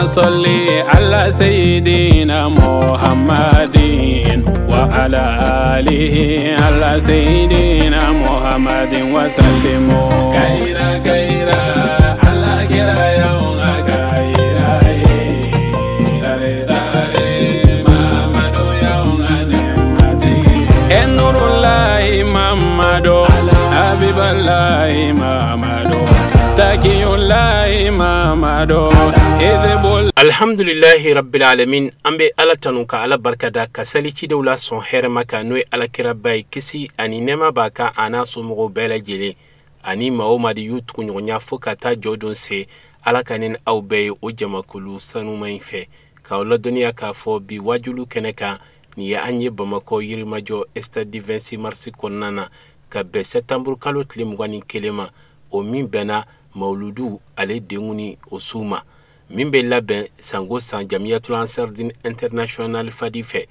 Salli ala sayyidina Muhammadin wa ala alihi ala sayyidina Muhammadin wa sallimu. Kaira kaira ala kira yaun akaira tare tare Muhammadu yaun anemati. Enurullahi Muhammadu Habiballahi Muhammadu Takiyullahi Muhammadu. Alhamdulillahi rabbil alamin, an bɛ Ala tanu ka Ala barikada ka sali cidenw la sɔn hɛrɛma kan, n'o ye Alakiraba ye, kisi ani nɛɛma b'a kan a n'a somɔgɔw bɛɛ lajɛlen ani maa o maa de y'u tuguɲɔgɔnya fo ka taa jɔ don se. Ala ka ne ni aw bɛɛ ye o jamakulu sanuma in fɛ. K'aw ladɔnniya k'a fɔ bi wajulu kɛnɛ kan, nin ye an ye Bamakɔ Yirimajɔ stade 26 mars kɔnɔna na ka bɛn septembre kalo tile 21 ma, o min bɛnna mawuludu ale denkuni o su ma, min bɛ labɛn sango san Jamiyatul Ansardine International Fadi fɛ.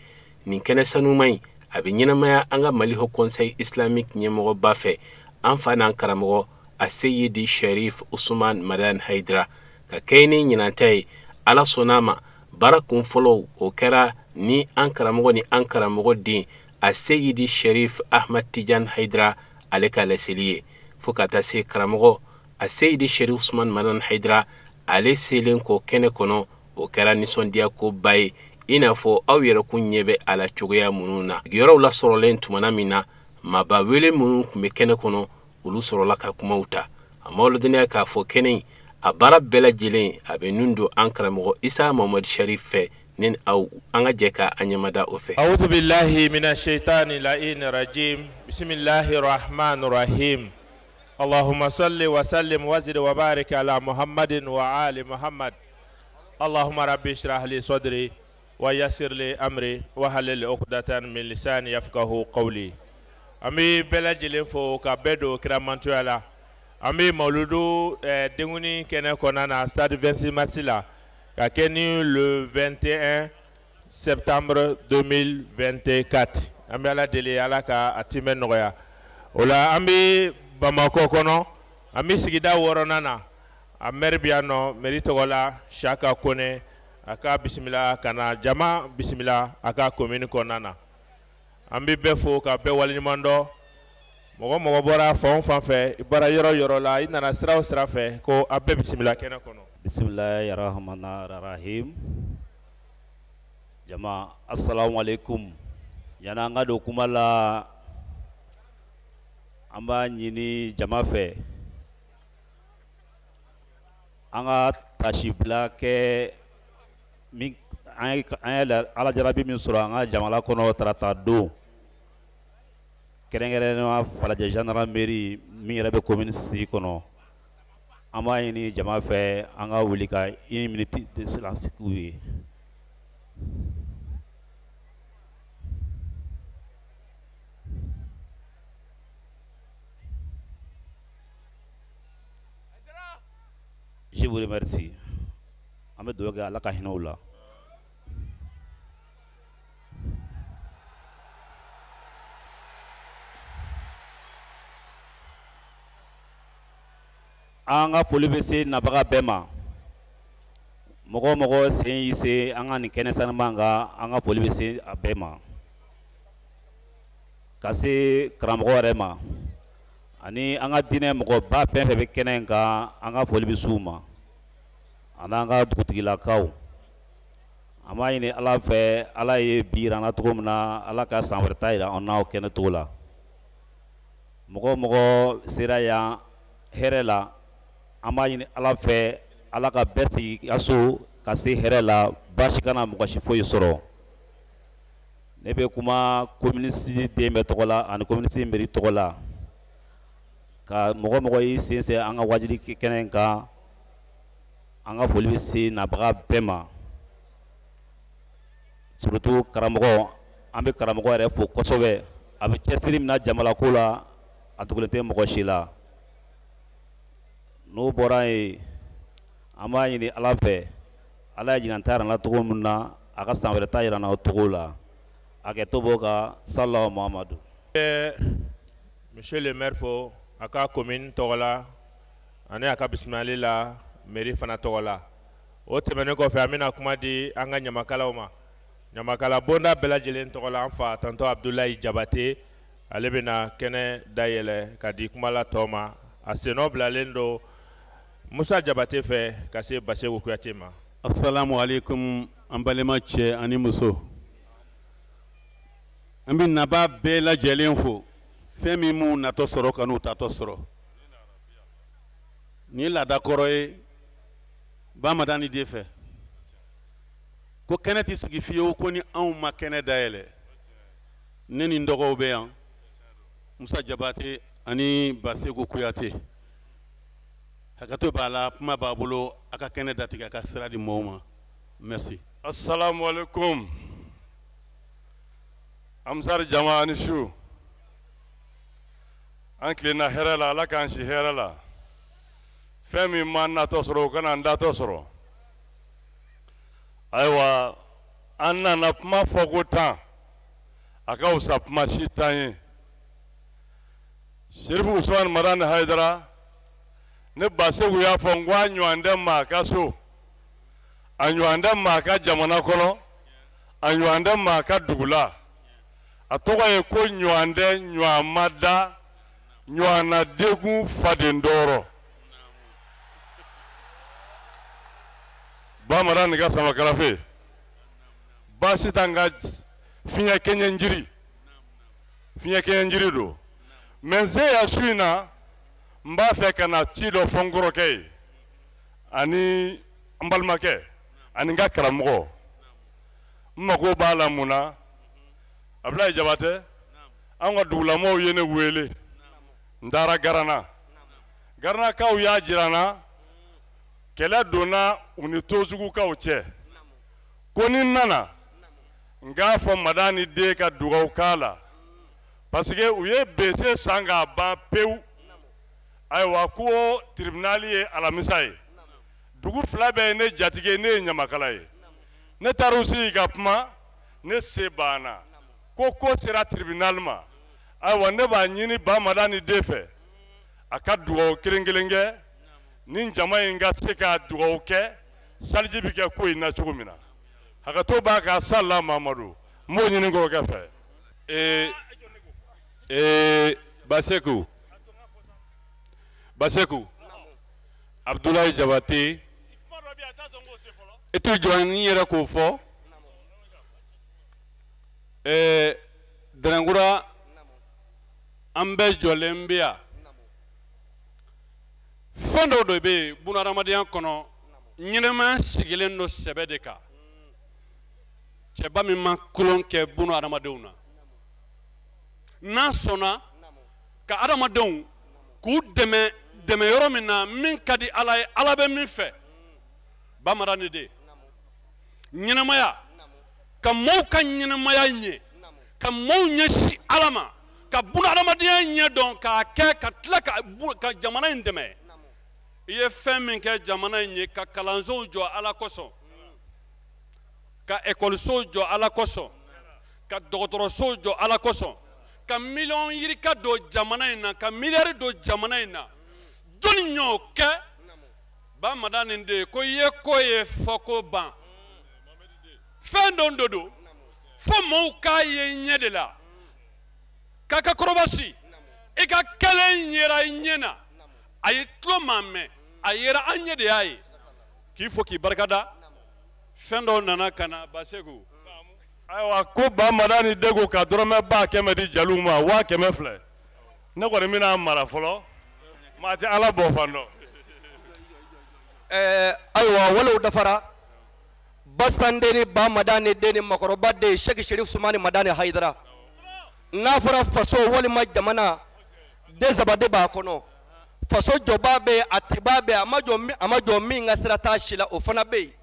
Nin kɛnɛ sanuma in a bɛ ɲɛnamaya an ka Mali Haut Conseil Islamique ɲɛmɔgɔba fɛ, an fa n'an karamɔgɔ Aseyidi Sherif Usman Madani Hayidara. Ka kɛɲɛ ni ɲinanta ye, Ala sɔnna a ma, baara kun fɔlɔ o kɛra ni an karamɔgɔ ni an karamɔgɔ den Aseyidi Sherif Ahmad Tijan Hayidara ale ka laseli ye, fo ka taa se karamɔgɔ Aseyidi Sherif Usman Madani Hayidara ale selen kɔ kɛnɛ kɔnɔ. O kɛra nisɔndiya koba ye, i n'a fɔ aw yɛrɛ kun ɲɛ bɛ a la cogoya minnu na. Sigiyɔrɔw lasɔrɔlen tumana min na, maaba wele minnu tun bɛ kɛnɛ kɔnɔ, olu sɔrɔla ka kumaw ta. A m'aw ladɔnniya k'a fɔ kɛnɛ in a baara bɛɛ lajɛlen a bɛ nun don an karamɔgɔ Isa Mamadu Sharif fɛ, ne ni aw an ka jɛ ka an ɲɛmada o fɛ. A'udhu billahi minash shaitani la'in rajim. Bismillahir rahmanir rahim. Allahumma salli wa sallim wa zid wa barik ala Muhammadin wa ali Muhammad. Allahumma rabbi shrah li sadri wa yassir li amri wa halil uqdatan min lisani yafqahu qawli. An bɛ bɛɛ lajɛlen fo ka bɛɛ don kiramantoya la. An bɛ mawuludu denkuni kɛnɛ kɔnɔna na stade 26 mars la, ka kɛ ni le 21 septembre 2024. An bɛ Ala deli Ala ka a timɛ nɔgɔya. O la an bɛ Bamakɔ kɔnɔ, an bɛ sigida wɔɔrɔnan na, a maire bɛ yan nɔ, mairie tɔgɔ la Saka Kone, a ka bisimila ka na jama bisimila a ka commune kɔnɔna na. An bɛ bɛɛ fo ka bɛɛ waleɲuman dɔn. Mɔgɔ mɔgɔ bɔra fan o fan fɛ, i bɔra yɔrɔ yɔrɔ la, i nana sira o sira fɛ, ko a bɛɛ bisimila kɛnɛ kɔnɔ. Bisimilahi rahmani rahim. Jama, assalamu alaikum. Yan'an ka don kuma la, an b'a ɲini jama fɛ an ka tasibila kɛ min an ye Ala jarabi min sɔrɔ an ka jamana kɔnɔ tarata don, kɛrɛnkɛrɛnnenya Falajɛ gendarmerie min yɛrɛ bɛ commune 6 kɔnɔ. An b'a ɲini jama fɛ an ka wuli ka une minute de silence k'u ye. Je vous remercie. An bɛ dugawu kɛ Ala ka hinɛ u la. An ka foli bɛ se nabaga bɛɛ ma. Mɔgɔ o mɔgɔ sen y'i se an ka nin kɛnɛ sanuman kan, an ka foli bɛ se a bɛɛ ma. Ka se karamɔgɔ yɛrɛ ma ani an ka diinɛ mɔgɔba fɛn fɛn bɛ kɛnɛ in kan, an ka foli bɛ s'u ma, ani an ka dugutigilakaw. An b'a ɲini Ala fɛ, Ala ye bi yira an na cogo min na, Ala ka san wɛrɛ ta yira an na o kɛnɛ cogo la. Mɔgɔ o mɔgɔ sera yan hɛrɛ la, an b'a ɲini Ala fɛ, Ala ka bɛɛ sigi ka so ka se hɛrɛ la, baasi kana mɔgɔ si foyi sɔrɔ. Ne bɛ kuma commune 6 den bɛɛ tɔgɔ la ani commune 6 mairie tɔgɔ la. Ka mɔgɔ mɔgɔ y'i sen se an ka wajuli kɛnɛ in kan, an ka foli bɛ se nabaga bɛɛ ma. Surtout karamɔgɔ, an bɛ karamɔgɔ yɛrɛ fo kosɛbɛ. A bɛ cɛsiri min na jamalako la, a tugulen tɛ mɔgɔ si la. N'o bɔra yen, an b'a ɲini Ala fɛ, Ala ye ɲinan ta yira an na cogo min na, A ka san wɛrɛ ta yira n na o cogo la. Hakɛto b'o kan. Salawu Muhamadu. Monsieur le maire fo a ka commune tɔgɔ la ani a ka bisimilali la mairie fana tɔgɔ la. O tɛmɛnen kɔfɛ, an bɛna kuma di an ka ɲamakalaw ma. Ɲamakala bonda bɛɛ lajɛlen tɔgɔ la, an fa tonton Abdoulaye Jabate, ale bɛna kɛnɛ dayɛlɛ ka di kumala tɔ ma. A sennɔ bilalen don Musa Jabate fɛ ka se Baseku Kuyate ma. Assalamu alaikum, an balima cɛ ani muso, an bɛ naba bɛɛ lajɛlen fo. Fɛn min m'u natɔ sɔrɔ ka n'u tatɔ sɔrɔ, nin ye laada kɔrɔ ye Bamadani den fɛ ko kɛnɛ tɛ sigi fiyewu ko ni anw ma kɛnɛ dayɛlɛ. Ne ni n dɔgɔw bɛ yan, Musa Jabate ani Baseku Kuyate. Hakɛto b'a la, kuma b'a bolo, a ka kɛnɛ datigɛ, a ka sira di mɔgɔw ma. Merci. Assalamu alaikum. Amsar jama ani su. An tilenna hɛrɛ la, Ala k'an si hɛrɛ la. Fɛn min m'an natɔ sɔrɔ, o kana an datɔ sɔrɔ. Ayiwa, an nana kuma fɔ ko 10, a ka fisa kuma si tan ye. Serifu Usumani Madani Hayidara, ne Baseku y'a fɔ n ko a ɲɔgɔn tɛ maa ka so, a ɲɔgɔn tɛ maa ka jamana kɔnɔ, a ɲɔgɔn tɛ maa ka dugu la. A tɔgɔ ye ko ɲɔgɔn tɛ ɲɔgɔn ma da ɲɔgɔnna degun faden dɔɔrɔ. Bamadani ka sama karafe baasi t'an ka fiɲɛ kɛɲɛ jiri, fiɲɛ kɛɲɛ jiri don. Mɛ n se yan su in na, n b'a fɛ ka na ci dɔ fɔ n kɔrɔkɛ ye ani n balimakɛ ani n ka karamɔgɔ. N mako b'a la mun na? Abulayi Jabatɛ, an ka dugulamɔgɔw ye ne wele, n taara Garana. Garanakaw y'a jira n na kɛlɛ donna u ni Tosugukaw cɛ, ko ni n nana n k'a fɔ Madani den ka dugawu k'a la, parce que u ye bese san k'a ban pewu. Ayiwa, ko tribunal ye alamisa ye, dugu fila bɛɛ ye ne jatigi, ne ye ɲamakala ye. Ne taara u sigi ka kuma, ne se banna ko ko sera tribunal ma. Ayiwa, ne b'a ɲini Bamadani den fɛ a ka dugawu kelen kelen kɛ ni jama in ka se ka dugawu kɛ, saliji bɛ kɛ ko in na cogo min na. Hakɛto b'a kan. Sala Mamadu, n b'o ɲini kɔrɔkɛ fɛ. Baseku, Baseku Abdoulaye Jabate, e t'i jɔ ni yɛrɛ k'o fɔ. Dɛnɛnkura, an bɛɛ jɔlen bɛ yan. Fɛn dɔw de bɛ yen bunahadamadenya kɔnɔ, ɲɛnɛmaya sigilen don sɛbɛ de kan. Cɛba min ma kulon kɛ bunahadamadenw na, n'a sɔnna ka adamadenw k'u dɛmɛ dɛmɛ yɔrɔ min na min ka di Ala ye, Ala bɛ min fɛ. Bamadani den, ɲɛnɛmaya ka mɔɔw ka ɲɛnɛmaya ɲɛ, ka mɔɔw ɲɛsin Ala ma, ka bunahadamadenya ɲɛ dɔn k'a kɛ, ka tila ka jamana in dɛmɛ. I ye fɛn min kɛ jamana in ye, ka kalansow jɔ Ala kosɔn, ka ekɔlisow jɔ Ala kosɔn, ka dɔgɔtɔrɔsow jɔ Ala kosɔn, ka miliyɔn yirika don jamana in na, ka miliyari don jamana in na, jɔnni y'o kɛ? Bamadani den ko i ye ko ye fɔ ko ban. Fɛn dɔ de don fo mɔɔw k'a ye ɲɛ de la. K'a ka kɔrɔbasi, i ka kɛlen yera i ɲɛ na, a ye tulo maa mɛn, a yera an ɲɛ de y'a ye. K'i fo k'i barikada. Fɛn dɔw nana ka na Baseku. Ayiwa, ko Bamadani den ko ka dɔrɔmɛ 100 000 di jaliw ma, 200 filɛ. Ne kɔni bɛna mara fɔlɔ, maa tɛ Ala bɔ fan dɔn. Ayiwa, walew dafara. Basan den ni Bamadani den ni makɔrɔba den Sɛki Serif Sumani Madani Hayidara. N'a fɔra faso walima jamana, den saba de b'a kɔnɔ. Faso jɔba bɛ yen, a tibaa bɛ yen, a ma jɔ min ka sira t'a si la, o fana bɛ yen.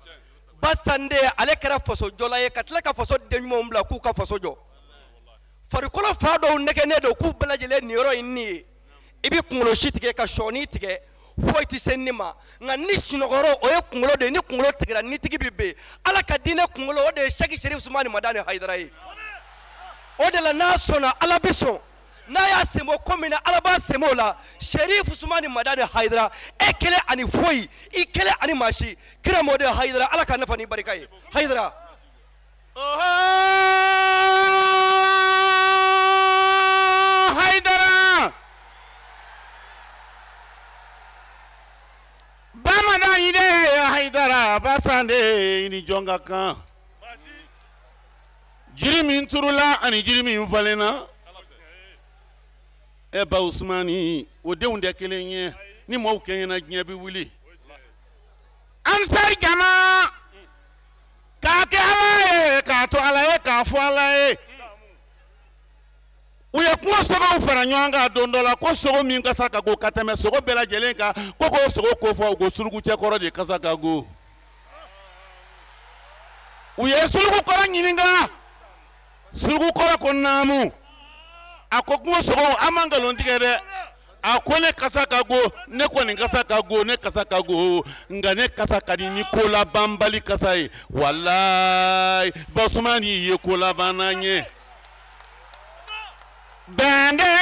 Basan den, ale kɛra faso jɔla ye ka tila ka faso den ɲumanw bila k'u ka faso jɔ. Farikolo fa dɔw nɛgɛnnen don k'u bɛɛ lajɛlen niyɔrɔ ye nin ye. I bɛ kunkolo si tigɛ ka sɔɔni tigɛ. foyi tɛ se ni ma. Nka ni sunɔgɔrɔ o ye kunkolo de ye, ni kunkolo tigɛra nitigi bɛ ben. Ala ka diinɛ kunkolo o de ye Sɛki Serifu Sumani Madani Hayidara ye. O de la n'a sɔnna Ala bɛ sɔn, n'a y'a sen bɔ ko min na Ala b'a sen bɔ o la. Serifu Sumani Madani Hayidara, e kelen ani foyi, i kelen ani maa si. Kira mɔden Hayidara, Ala ka nafa ni barika ye. Hayidara. Hayidara. Bamanan de Hayidara Basande ni jɔn ka kan. Jiri min turula ani jiri min falenna. E ba Usumani o denw tɛ kelen ye, ni maaw kɛɲɛna diɲɛ bɛ wuli. Ansari jama k'a kɛ Ala ye, k'a to Ala ye, k'a fɔ Ala ye. U ye kungo sogow fara ɲɔgɔn kan don dɔ la, ko sogo min kasa ka go ka tɛmɛ sogo bɛɛ lajɛlen kan, ko k'o sogo kofɔ, u ko suruku cɛkɔrɔ de kasa ka go. U ye suruku kɔrɔ ɲininka, suruku kɔrɔ ko naamu. A ko kungo sogow, an ma nkalon tigɛ dɛ. A ko ne kasa ka go, ne kɔni kasa ka go, ne kasa ka go, nka ne kasa ka di ni kolabanbali kasa ye. Walayi Basumani ye kolabanna ɲɛ. Bɛnde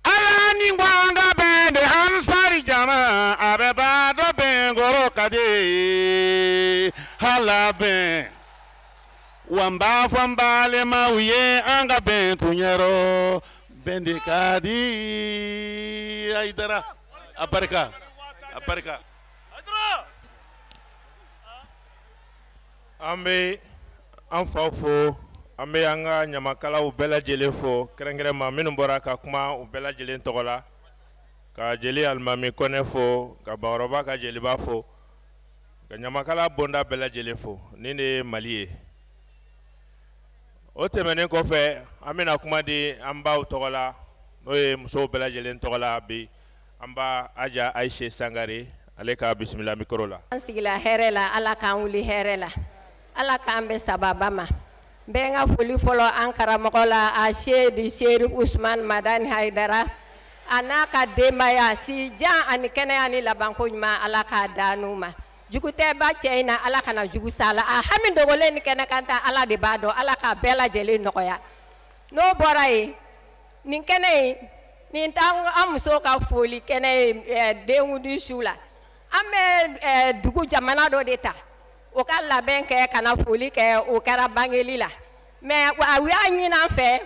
Ala ni gwanga bɛnde Ansari jama a bɛ ba dɔ bɛn kɔrɔ ka di hala bɛn. Wa n b'a fɔ n balimaw ye an ka bɛn tunyɛrɔ, bɛn de ka di. Hayidara, a barika, a barika. An bɛ an faw fo, an bɛ an ka ɲamakalaw bɛɛ lajɛlen fo, kɛrɛnkɛrɛnma minnu bɔra ka kuma u bɛɛ lajɛlen tɔgɔ la, ka jeli Alimami Kɔnɛ fo, ka Bakɔrɔba ka jeliba fo, ka ɲamakala bonda bɛɛ lajɛlen fo. Nin de ye Mali ye. O tɛmɛnen kɔfɛ, an bɛna kuma di an baw tɔgɔ la, n'o ye musow bɛɛ lajɛlen tɔgɔ la bi, an ba Aja Ayise Sangare, ale ka bisimila mikoro la. An sigila hɛrɛ la, Ala k'an wuli hɛrɛ la, Ala k'an bɛn sababa ma. N bɛ n ka foli fɔlɔ an karamɔgɔ la, a Seyidi Serifu Usumani Madani Hayidara, a n'a ka denbaya, si jan ani kɛnɛya ni labanko ɲuman, Ala k'a d'an n'u ma. Jugu tɛ ba cɛ in na, Ala kana jugu s'a la. A hami dogolen ni kɛnɛ kan ta, Ala de b'a dɔn, Ala k'a bɛɛ lajɛlen nɔgɔya. N'o bɔra yen, nin kɛnɛ in, nin t'an an musow ka foli kɛnɛ ye denkundi su la. An bɛ dugu jamana dɔ de ta, o ka labɛn kɛ ka na foli kɛ, o kɛra bangeli la. Mais u y'a ɲini an fɛ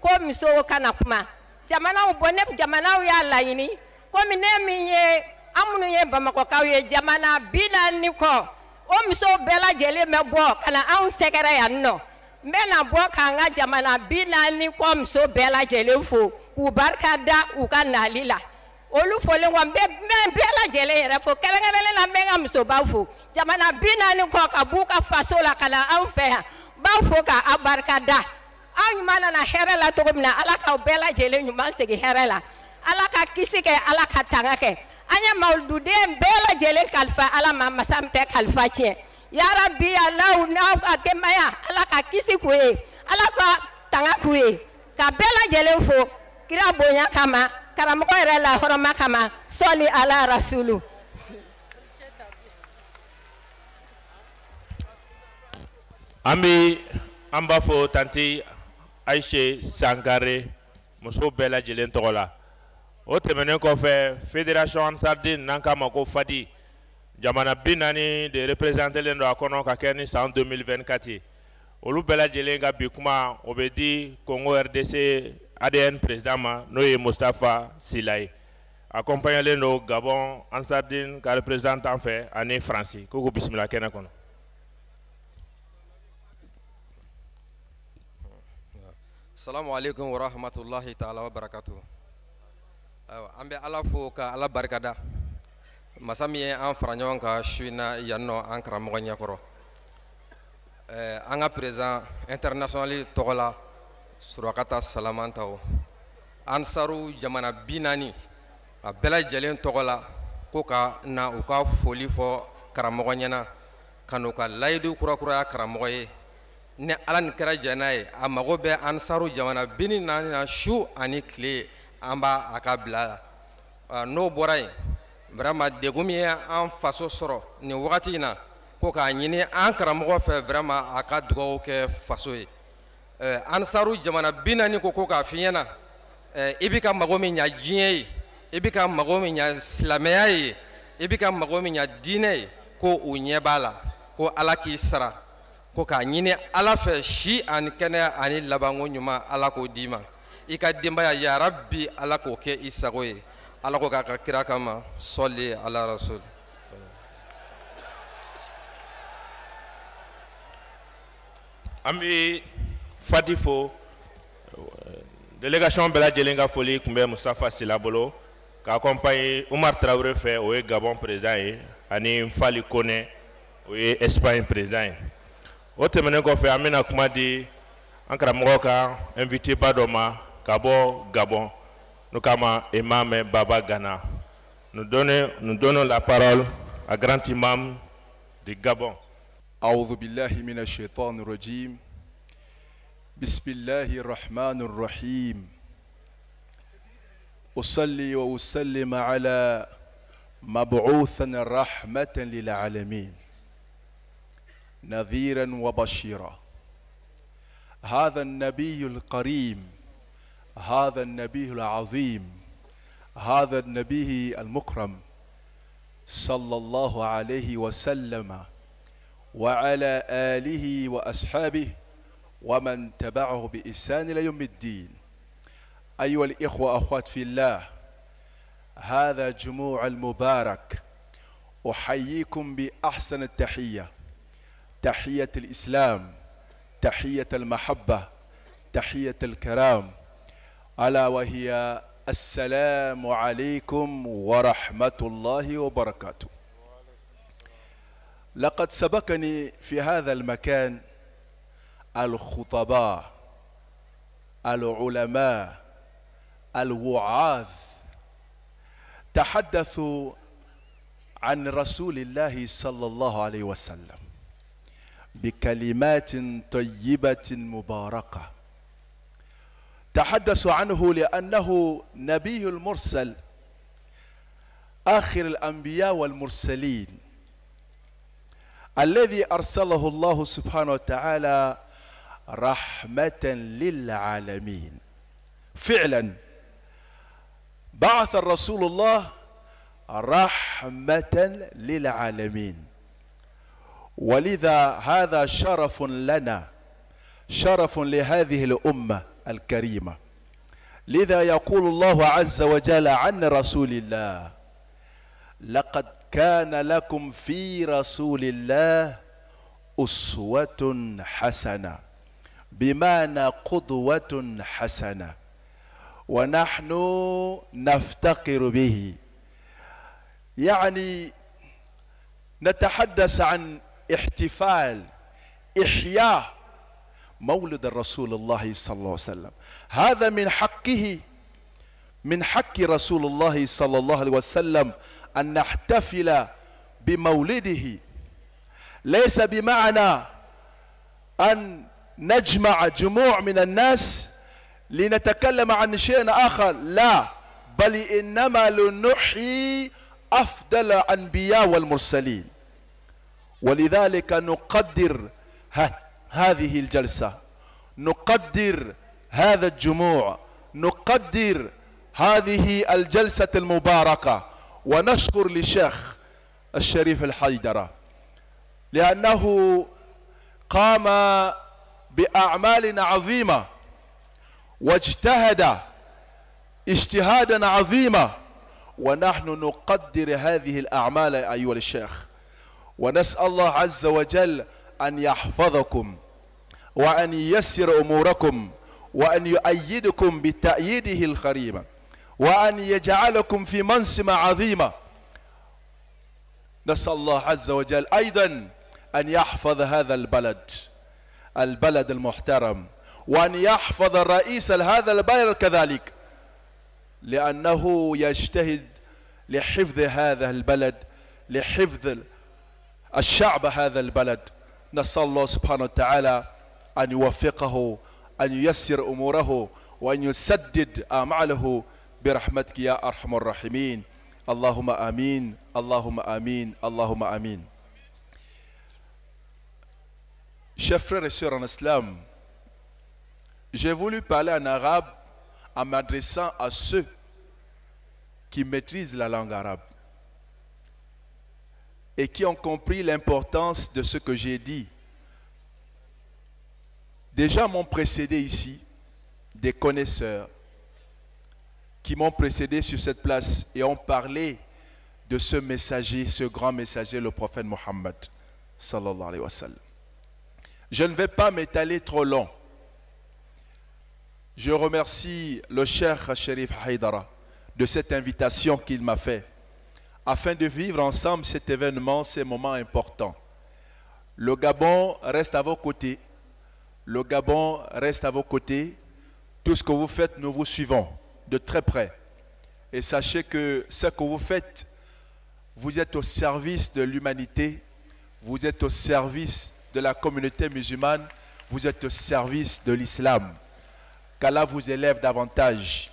ko musow kana kuma. Jamanaw bɔ ne jamanaw y'a laɲini, komi ne min ye an minnu ye Bamakɔkaw ye, jamana 40 kɔ, o musow bɛɛ lajɛlen bɛ bɔ ka na anw sɛgɛrɛ yan nɔ. N bɛ na bɔ k'an ka jamana 40 kɔ muso bɛɛ lajɛlen fo, k'u barika da u ka nali la. Olu folen kɔ, n bɛ bɛɛ lajɛlen yɛrɛ fo, kɛrɛnkɛrɛnnen la n bɛ n ka musobaw fo. Jamana 40 kɔ ka b'u ka faso la ka na anw fɛ yan, n b'aw fo k'aw barika da. Aw ɲuman nana hɛrɛ la cogo min na, Ala k'aw bɛɛ lajɛlen ɲuman segin hɛrɛ la. Ala ka kisi kɛ, Ala ka tanga kɛ. An ye mawuluden bɛɛ lajɛlen kalifa Ala ma, masa min tɛ kalifa tiɲɛ. Yarabi Alahu n'aw ka denbaya, Ala ka kisi k'u ye, Ala ka tanga k'u ye, ka bɛɛ lajɛlen fo kira bonya kama, karamɔgɔ yɛrɛ la hɔrɔma kama, sɔli ala rasulu. An bɛ an b'a fɔ tanti Ayise Sankare musow bɛɛ lajɛlen tɔgɔ la. O tɛmɛnen kɔfɛ, Fédération Ansardine n'an k'a ma ko FADI, jamana 40 de représentélen don a kɔnɔ ka kɛ ni san 2024 ye. Olu bɛɛ lajɛlen ka bi kuma o bɛ di Congo RDC ADN président ma, n'o ye Moustapha Sila ye. Accompagnélen don Gabon Ansardine ka représentant fɛ ani Faransi. K'u k'u bisimila kɛnɛ kɔnɔ. Salamu alaikum wa rahmatulahi ta'ala wa barakatuh. Ayiwa, an bɛ Ala fo ka Ala barikada, masa min ye an fara ɲɔgɔn kan su in na yan nɔ an karamɔgɔ ɲɛkɔrɔ. An ka président international tɔgɔ la, Surakata Salamantaw, Ansaru jamana 40 a bɛɛ lajɛlen tɔgɔ la, ko ka na u ka foli fɔ karamɔgɔ ɲɛna, ka n'u ka layidu kurakuraya karamɔgɔ ye. Ni Ala ni kira jɛn'a ye, a mago bɛ Ansaru jamana 44 na su ani tile, an b'a a ka bila la. N'o bɔra yen, vraiment degun min ye an faso sɔrɔ nin wagati in na, ko k'a ɲini an karamɔgɔ fɛ vraiment a ka dugawu kɛ faso ye. Ansaru jamana 40 ko k'a f'i ɲɛna, i bɛ ka mago min ɲa diɲɛ ye, i bɛ ka mago min ɲa silamɛya ye, i bɛ ka mago min ɲa diinɛ ye, ko u ɲɛ b'a la, ko Ala k'i sara, ko k'a ɲini Ala fɛ si ani kɛnɛya ani labanko ɲuman Ala k'o d'i ma, i ka denbaya yarabi Ala k'o kɛ i sago ye, Ala ko k'a ka kira kama sɔli ala rasul. An bɛ Fadi fo, délégation bɛɛ lajɛlen ka foli tun bɛ Mustafa Sila bolo k'a accompagner Umar Tarawele fɛ, o ye Gabon président ye, ani Fali Kone, o ye Espagne président ye. O tɛmɛnen kɔfɛ, an bɛna kuma di an karamɔgɔ ka invité ba dɔ ma ka bɔ Gabon, n'o k'a ma Imam Baba Gana. Nous donnons la parole à grand imam du Gabon. أعوذ بالله من الشيطان الرجيم. بسم الله الرحمن الرحيم. أصلي وأسلم على مبعوثا رحمة للعالمين نذيرا وبشيرا، هذا النبي الكريم، هذا النبي العظيم، هذا النبي المكرم، صلى الله عليه وسلم وعلى آله وأصحابه ومن تبعه بإحسان إلى يوم الدين. أيها الإخوة أخوات في الله، هذا جموع المبارك، أحييكم بأحسن التحية، تحية الإسلام، تحية المحبة، تحية الكرام، ألا وهي السلام عليكم ورحمة الله وبركاته. لقد سبقني في هذا المكان الخطباء، العلماء، الوعاظ، تحدثوا عن رسول الله صلى الله عليه وسلم بكلمات طيبة مباركة. تحدثوا عنه لأنه نبي المرسل، آخر الأنبياء والمرسلين، الذي أرسله الله سبحانه وتعالى رحمة للعالمين. فعلا بعث الرسول الله رحمة للعالمين، ولذا هذا شرف لنا، شرف لهذه الأمة الكريمة. لذا يقول الله عز وجل عن رسول الله: لقد كان لكم في رسول الله أسوة حسنة، بمعنى قدوة حسنة، ونحن نفتقر به. يعني نتحدث عن احتفال إحياء مولد الرسول الله صلى الله عليه وسلم، هذا من حقه، من حق رسول الله صلى الله عليه وسلم أن نحتفل بمولده، ليس بمعنى أن نجمع جموع من الناس لنتكلم عن شيء آخر، لا، بل إنما لنحيي أفضل الأنبياء والمرسلين. ولذلك نقدر هذه الجلسة، نقدر هذا الجموع، نقدر هذه الجلسة المباركة، ونشكر للشيخ الشريف الحيدرة لأنه قام بأعمال عظيمة واجتهد اجتهادا عظيما، ونحن نقدر هذه الأعمال أيها الشيخ، ونسأل الله عز وجل أن يحفظكم وأن ييسر أموركم وأن يؤيدكم بتأييده الكريم وأن يجعلكم في منصب عظيمة. نسأل الله عز وجل أيضا أن يحفظ هذا البلد، البلد المحترم، وأن يحفظ الرئيس لهذا البلد كذلك، لأنه يجتهد لحفظ هذا البلد، لحفظ الشعب هذا البلد. نسأل الله سبحانه وتعالى أن يوفقه، أن ييسر أموره، وأن يسدد أعماله برحمتك يا أرحم الراحمين. اللهم آمين، اللهم آمين، اللهم آمين. Chers frères et sœurs en islam, j'ai voulu parler en arabe en m'adressant à ceux qui maîtrisent la langue arabe et qui ont compris l'importance de ce que j'ai dit. Déjà m'ont précédé ici des connaisseurs qui m'ont précédé sur cette place et ont parlé de ce messager, ce grand messager, le prophète Mohammed sallallahu alayhi wa sallam. Je ne vais pas m'étaler trop long. Je remercie le Cheikh Chérif Haïdara de cette invitation qu'il m'a faite afin de vivre ensemble cet événement, ces moments importants. Le Gabon reste à vos côtés. Le Gabon reste à vos côtés. Tout ce que vous faites, nous vous suivons de très près. Et sachez que ce que vous faites, vous êtes au service de l'humanité, vous êtes au service de la communauté musulmane, vous êtes au service de l'islam. Qu'Allah vous élève davantage,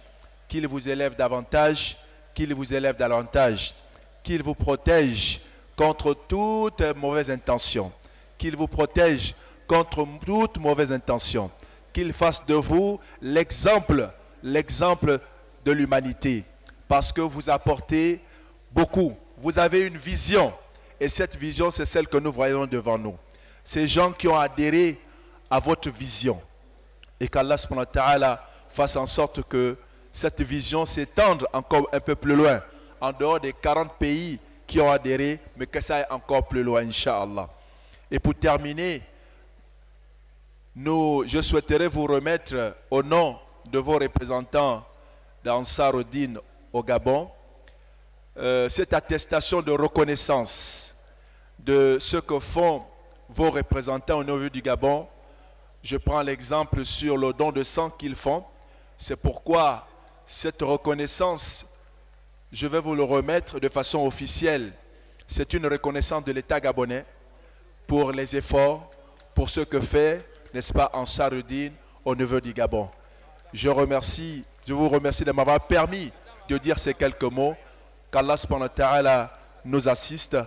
qu'il vous élève davantage, qu'il vous élève davantage, qu'il vous protège contre toute mauvaise intention, qu'il vous protège contre toute mauvaise intention, qu'il fasse de vous l'exemple, l'exemple de l'humanité, parce que vous apportez beaucoup. Vous avez une vision, et cette vision, c'est celle que nous voyons devant nous. Ces gens qui ont adhéré à votre vision, et qu'Allah subhanahu wa ta'ala fasse en sorte que cette vision s'étende encore un peu plus loin, en dehors des 40 pays qui ont adhéré, mais que ça aille encore plus loin, Inch'Allah. Et pour terminer, je souhaiterais vous remettre au nom de vos représentants d'Ansar-Dine au Gabon, cette attestation de reconnaissance de ce que font vos représentants au niveau du Gabon. Je prends l'exemple sur le don de sang qu'ils font. C'est pourquoi cette reconnaissance, je vais vous le remettre de façon officielle. C'est une reconnaissance de l'État gabonais pour les efforts, pour ce que fait, n'est-ce pas, Ansar-Dine au niveau du Gabon. Je vous remercie de m'avoir permis de dire ces quelques mots. Qu'Allah subhanahu wa ta'ala nous assiste,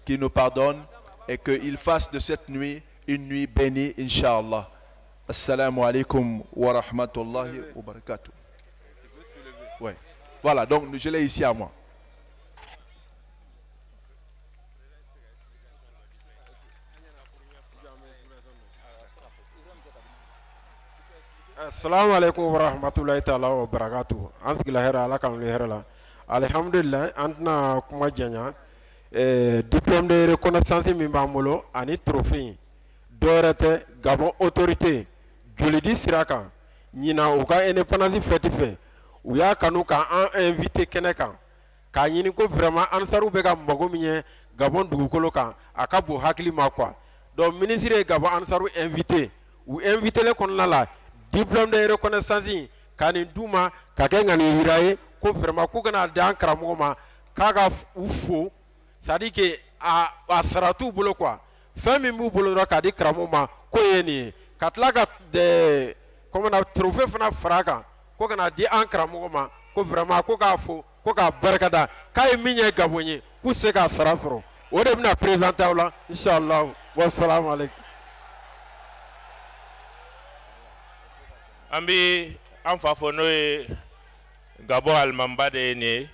qu'il nous pardonne et qu'il fasse de cette nuit une nuit bénie, Inch'Allah. Assalamu alaikum wa rahmatullahi wa barakatuh. Ouais. Voilà, donc je l'ai ici à moi. Assalamu alaikum wa rahmatullahi ta'ala wa barakatuh. An sigila hɛrɛ, Ala k'an wuli hɛrɛ la. Alhamdulillah, an tɛna kuma janya. Diplôme de reconnaissance min b'an bolo ani trophée dɔwɛrɛ tɛ Gabon autorité jolidi sira kan ɲinan u ka indépendance fête fɛ u y'a kanu k'an invité kɛnɛ kan k'a ɲini ko vraiment Ansaru bɛ ka mago min ɲɛ Gabon dugukolo kan a ka bon hakili ma quoi. Donc ministre ye Gabon Ansaru invité, u invité le kɔnɔna la diplôme de reconnaissance ka nin d'u ma ka kɛ ŋaniya yira ye ko vraiment k'u kana di an karamɔgɔ ma k'a ka u fo, c'est à dire que a sara t'u bolo quoi. Fɛn min b'u bolo dɔrɔn k'a di karamɔgɔ ma k'o ye nin ye, ka tila ka comment on trophée fana fara a kan ko kana di an karamɔgɔ ma ko vraiment ko k'a fo ko k'a barikada k'a ye min ye Gabon ye k'u se k'a sara sɔrɔ, o de bɛna présenter aw la inchallah. Wa salamu aleykum. An bɛ an fa fɔ n'o ye Gabon alimamiba de ye nin ye.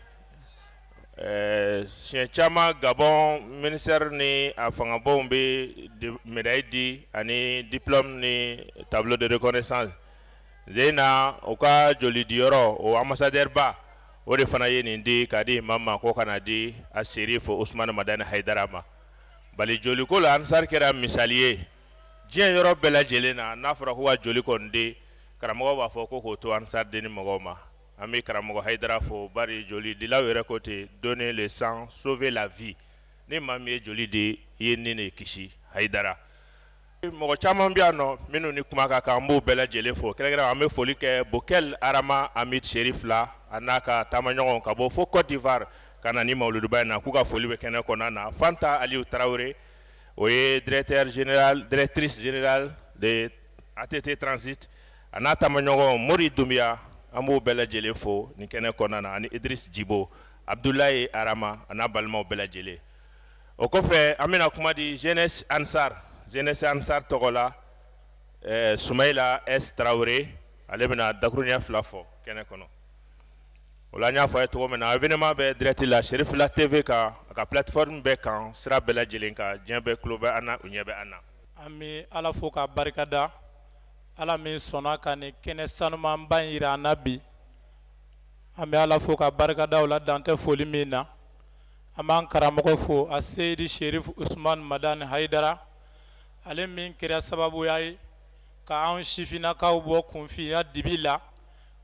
Siɲɛ caman Gabon ministère ni a fangabonw bɛ médaille di ani diplôme ni tableau de reconnaissance. Zena u ka jolidiyɔrɔ o ambassadeur ba o de fana ye nin di k'a di imam ma ko ka na di a Chérif Ousmane Madani Haïdara ma. Bali joliko la Ansar kɛra misali ye diɲɛ yɔrɔ bɛɛ lajɛlen na. N'a fɔra ko ka joli kɔni di, karamɔgɔ b'a fɔ ko k'o to Ansar den mɔgɔw ma. An bɛ karamɔgɔ Haïdara fo bari jolidilaw yɛrɛ ko ten, donner le sang sauver la vie. Ni maa min ye joli di, i ye ni de kisi. Haïdara, mɔgɔ caman bɛ yan nɔ minnu ni kuma ka kan, an b'o bɛɛ lajɛlen fo. Kɛrɛnkɛrɛn an bɛ foli kɛ Bokel Arama Hamid Chérif la a n'a ka taamaɲɔgɔnw ka bɔ fo Côte d'Ivoire ka na ni mawuluduba in na, k'u ka foli bɛ kɛnɛ kɔnɔna na. Fanta Aliou Traoré, o ye directeur général, directrice générale de ATT Transit a n'a taamaɲɔgɔn Mori Dunbiya an b'o bɛɛ lajɛlen fo nin kɛnɛ kɔnɔna na ani Idris Jibo Abdoulaye Arama a n'a balimaw bɛɛ lajɛlen. O kɔfɛ an bɛna kuma di Jeunesse Ansar, Jeunesse Ansar tɔgɔ la Sumayila S Tarawele ale bɛna dakuruɲɛ 2 fɔ kɛnɛ kɔnɔ. O la an y'a fɔ a ye cogo min na événement bɛ direct la Cherifila TV kan a ka plateforme bɛɛ kan sira bɛɛ lajɛlen kan diɲɛ bɛɛ tulo bɛ an na u ɲɛ bɛ an na. An bɛ Ala fo k'a barikada Ala min sɔnna ka nin kɛnɛ sanumanba in yira an na bi. An bɛ Ala fo k'a barikada o la dan tɛ foli min na. An b'an karamɔgɔ fo a Seyidi Cherif Usumani Madani Hayidara ale min kɛra sababuya ye ka anw sifinnakaw bɔ kunfinya dibi la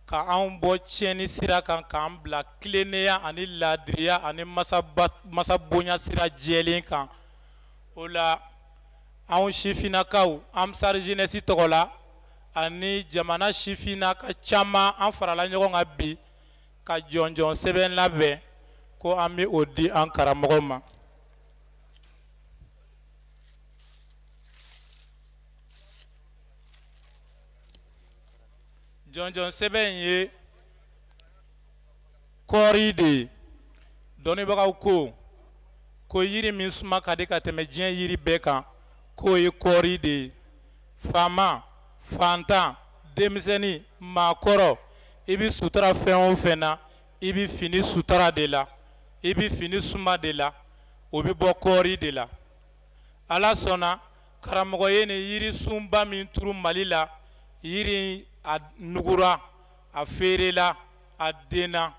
ka anw bɔ tiɲɛni sira kan k'an bila tilennenya ani laadiriya ani masa bonya sira jɛlen kan. O la anw sifinnakaw Ansar Jeunesse tɔgɔ la ani jamana sifinnaka caman an farala ɲɔgɔn kan bi ka jɔnjɔn sɛbɛn labɛn ko an bɛ o di an karamɔgɔ ma. Jɔnjɔn sɛbɛn in ye kɔɔri de ye. Dɔnnibagaw ko yiri min suma ka di ka tɛmɛ diɲɛ yiri bɛɛ kan k'o ye kɔɔri de ye. Faama, fantan, denmisɛnnin, maakɔrɔ, i bɛ sutura fɛn o fɛn na, i bɛ fini sutura de la, i bɛ fini suma de la, o bɛ bɔ kɔɔri de la. Ala sɔnna karamɔgɔ ye nin yirisunba min turu Mali la, yiri a nugura, a feerela, a denna.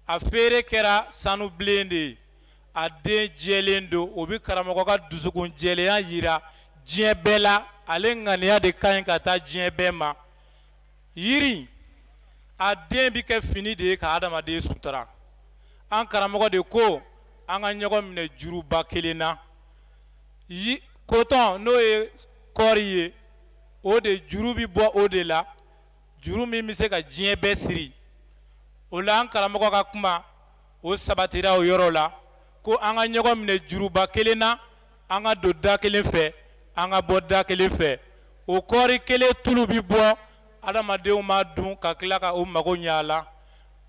A feere kɛra sanu bilen de ye, a den jɛlen don. O bɛ karamɔgɔ ka dusukun jɛlenya yira diɲɛ bɛɛ la. Ale ŋaniya de ka ɲi ka taa diɲɛ bɛɛ ma. Yiri a den bɛ kɛ fini de ye ka adamaden sutura. An karamɔgɔ de ko an ka ɲɔgɔn minɛ juruba kelen na. Kotɔn n'o ye kɔɔri ye, o de juru bɛ bɔ o de la, juru min bɛ se ka diɲɛ bɛɛ siri. O la an karamɔgɔ ka kuma o sabatira o yɔrɔ la ko an ka ɲɔgɔn minɛ juruba kelen na, an ka don da kelen fɛ, an ka bɔ da kelen fɛ. O kɔɔri kelen tulu bɛ bɔ adamadenw ma dun ka tila ka o mago ɲɛ a la.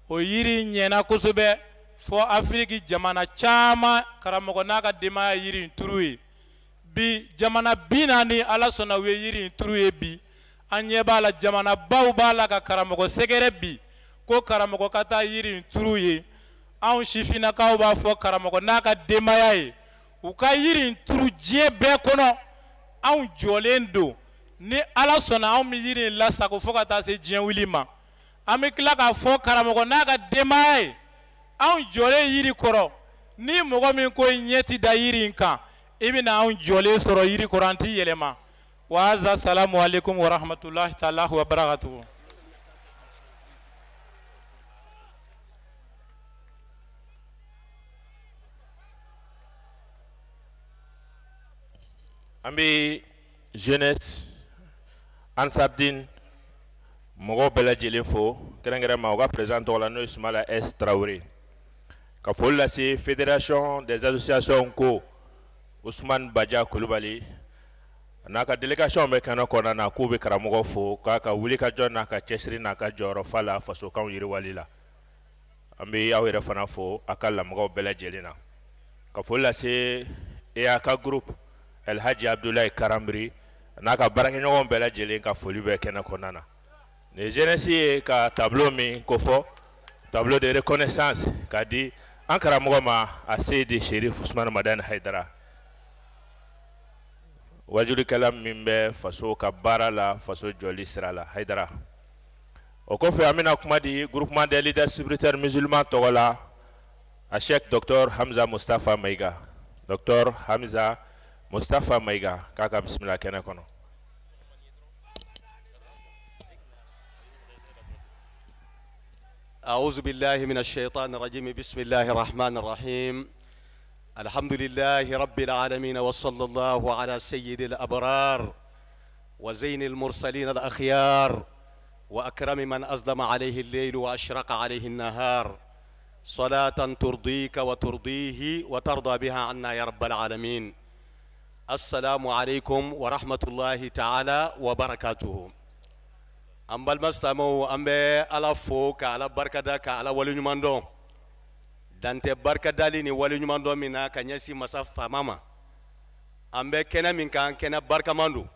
O yiri ɲɛna kosɛbɛ fɔ Afiriki jamana caman karamɔgɔ n'a ka denbaya yiri in turu ye. Bi jamana 40 Ala sɔnna u ye yiri in turu ye bi. An ɲɛ b'a la jamana baw b'a la ka karamɔgɔ sɛgɛrɛ bi ko karamɔgɔ ka taa yiri in turu ye. Anw sifinnakaw b'a fɔ karamɔgɔ n'a ka denbaya ye u ka yiri in turu diɲɛ bɛɛ kɔnɔ. Anw jɔlen don ni Ala sɔnna anw bɛ yiri in lasago fo ka taa se diɲɛ wuli ma. An bɛ tila k'a fɔ karamɔgɔ n'a ka denbaya ye anw jɔlen yiri kɔrɔ, ni mɔgɔ min ko ɲɛ ti da yiri in kan, i bɛna anw jɔlen sɔrɔ yiri kɔrɔ, an ti yɛlɛma. Wa haza salamu aleykum wa rahmatulahi taala wa barakatuhu. An bɛ Jeunesse Ansardine mɔgɔw bɛɛ lajɛlen fo kɛrɛnkɛrɛnma u ka président tɔgɔ la n'o ye Sumala S Tarawele. Ka foli lase fédération des associations ko Ousmane Badia Kulubali n'a ka délégation bɛ kɛnɛ kɔnɔna na k'u bɛ karamɔgɔ fo k'a ka wulikajɔ n'a ka cɛsiri n'a ka jɔyɔrɔfa la fasokanw yiriwali la. An bɛ aw yɛrɛ fana fo a ka lamɔgɔw bɛɛ lajɛlen na. Ka foli lase EAK groupe El Hadji Abdoulaye Karambiri n'a ka baarakɛɲɔgɔn bɛɛ lajɛlen ka foli bɛ kɛnɛ kɔnɔna na. Nin jeunesse ye ka tableau min kofɔ, tableau de reconnaissance k'a di an karamɔgɔ ma a Seyidi Cherif Usumani Madani Hayidara. Wajulikɛla min bɛ faso ka baara la, faso jɔli sira la, Hayidara. O kɔfɛ an bɛna kuma di groupement des leaders spirituels musulmans tɔgɔ la a Cheikh Docteur Hamza Mustafa Mayiga. Docteur Hamza Mustafa Mayiga k'a ka bisimila kɛnɛ kɔnɔ. أعوذ بالله من الشيطان الرجيم. بسم الله الرحمن الرحيم. الحمد لله رب العالمين، وصلى الله على سيد الأبرار وزين المرسلين الأخيار وأكرم من أظلم عليه الليل وأشرق عليه النهار، صلاة ترضيك وترضيه وترضى بها عنا يا رب العالمين. Assalamu alaikum wa rahmatullahi ta'ala wa barakatuhu. An balima silamɛw, an bɛ Ala fo ka Ala barikada ka Ala waleɲuman dɔn. Dan tɛ barikadali ni waleɲuman dɔn min na ka ɲɛsin masa faama ma. An bɛ kɛnɛ min kan, kɛnɛ barikaman don.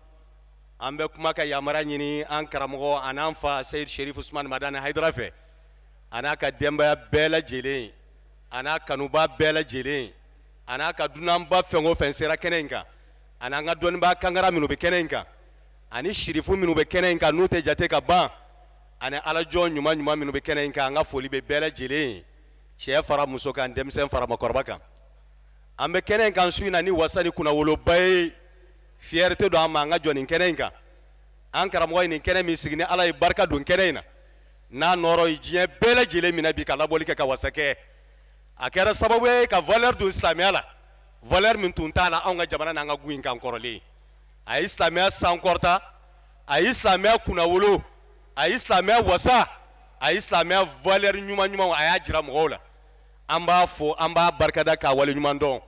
An bɛ kuma ka yamara ɲini an karamɔgɔ an'an fa Seyid Sherif Usman Madani Hayidara fɛ, a n'a ka denbaya bɛɛ lajɛlen, a n'a kanuba bɛɛ lajɛlen, a n'a ka dunanba fɛn o fɛn sera kɛnɛ in kan, a n'an ka dɔnnibaa kankara minnu bɛ kɛnɛ in kan, ani sirifu minnu bɛ kɛnɛ in kan n'u tɛ jate ka ban, ani alajɔ ɲuman ɲuman minnu bɛ kɛnɛ in kan. An ka foli bɛ bɛɛ lajɛlen, cɛ fara muso kan, denmisɛn fara makɔrɔba kan. An bɛ kɛnɛ in kan su in na ni wasa ni kunnawoloba ye. Fierté don an ma an ka jɔ nin kɛnɛ in kan. An karamɔgɔ ye nin kɛnɛ min sigi, ni Ala ye barika don kɛnɛ in na, n'a nɔrɔ ye diɲɛ bɛɛ lajɛlen minɛ bi ka labɔli kɛ ka wasa kɛ. A kɛra sababu ye ka valeur don silamɛya la, valeur min tun t'a la anw ka jamana n'an ka gun in kan kɔrɔlen. A ye silamɛya sankɔrɔta, a ye silamɛya kunnawolo, a ye silamɛya wasa, a ye silamɛya valeur ɲuman ɲumanw a y'a jira mɔgɔw la. An b'a fo, an b'a barikada k'a waleɲuman dɔn,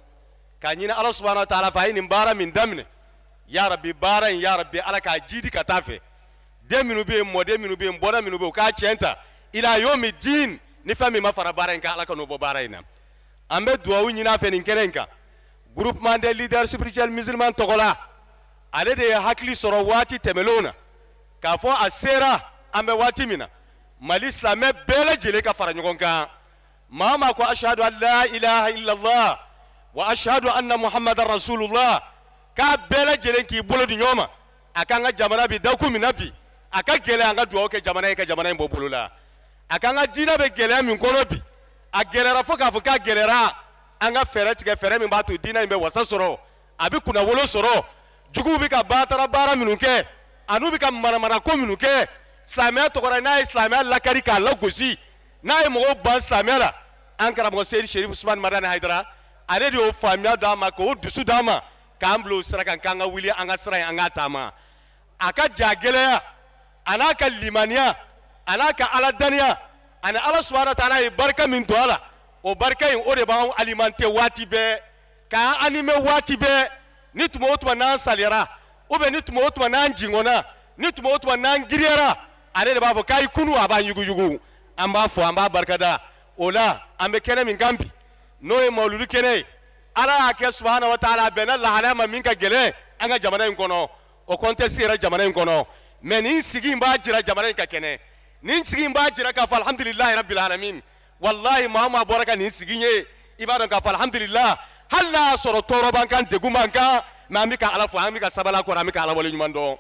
k'a ɲini Ala subahana wa taala fɛ a ye nin baara min daminɛ, ya Rabbi baara in, ya Rabbi Ala k'a jidi ka taa fɛ. Den minnu bɛ yen, mɔden minnu bɛ yen, bɔnna minnu bɛ yen, u k'a tiɲɛ ta ila yomi diin. Ni fɛn min ma fara baara in kan, Ala ka n'o bɔ baara in na. An bɛ duwawu ɲini a fɛ nin kɛnɛ in kan. Groupement des leaders spirituels musulmans tɔgɔ la, ale de ye hakili sɔrɔ waati tɛmɛnlenw na k'a fɔ a sera an bɛ waati min na, Mali silamɛ bɛɛ lajɛlen ka fara ɲɔgɔn kan. Maa o maa ko ashadu an la ilaha illallah wa ashadu anna muhammadan rasulullah, k'a bɛɛ lajɛlen k'i bolo di ɲɔgɔn ma. A k'an ka jamana bi dakun min na bi, a ka gɛlɛn an ka dugawu kɛ jamana ye ka jamana in bɔ bolo la. A k'an ka diinɛ bɛ gɛlɛya min kɔnɔ bi, a gɛlɛyara fo k'a fɔ k'a gɛlɛyara. An ka fɛɛrɛ tigɛ, fɛɛrɛ min b'a to diinɛ in bɛ wasa sɔrɔ, a bɛ kunnawolo sɔrɔ. Juguw bɛ ka baatara baara minnu kɛ, an'u bɛ ka manamanako minnu kɛ silamɛya tɔgɔ la, n'a ye silamɛya lakari k'a lagosi, n'a ye mɔgɔw ban silamɛya la, an karamɔgɔ Seyid Sherif Usman Madani Hayidara, ale de y'o faamuya d'an ma, k'o dusu d'an ma, k'an bila o sira kan, k'an ka wuli an ka sira in, an k'a taama. A ka ja gɛlɛya, a n'a ka limaniya, a n'a ka ala daniya, ani Ala subahana taala ye barika min don a la, o barika in o de b'anw alimenter waati bɛɛ, k'an animer waati bɛɛ. Ni tuma o tuma n'an saliyara, ou bien ni tuma o tuma n'an jingɔnna, ni tuma o tuma n'an giriyara, ale de b'a fɔ k'a ye kunu, a b'an yuguyugu. An b'a fɔ, an b'a barikada. O la an bɛ kɛnɛ min kan bi, n'o ye mawuludu kɛnɛ ye, Ala y'a kɛ subahana wa taala a bɛnna lahalaya ma min ka gɛlɛn an ka jamana in kɔnɔ, o contexte yɛrɛ jamana in kɔnɔ. Mais nin sigi in b'a jira jamana in ka kɛnɛ, nin sigi in b'a jira k'a fɔ alhamdulilahi rabbil alamin. Walahi maa o maa bɔra ka nin sigi ye, i b'a dɔn k'a fɔ alhamdulilah, hali n'a y'a sɔrɔ tɔɔrɔ b'an kan, degun b'an kan, mais an bɛ ka Ala fo, an bɛ ka sabali a kɔrɔ, an bɛ ka Ala waleɲuman dɔn.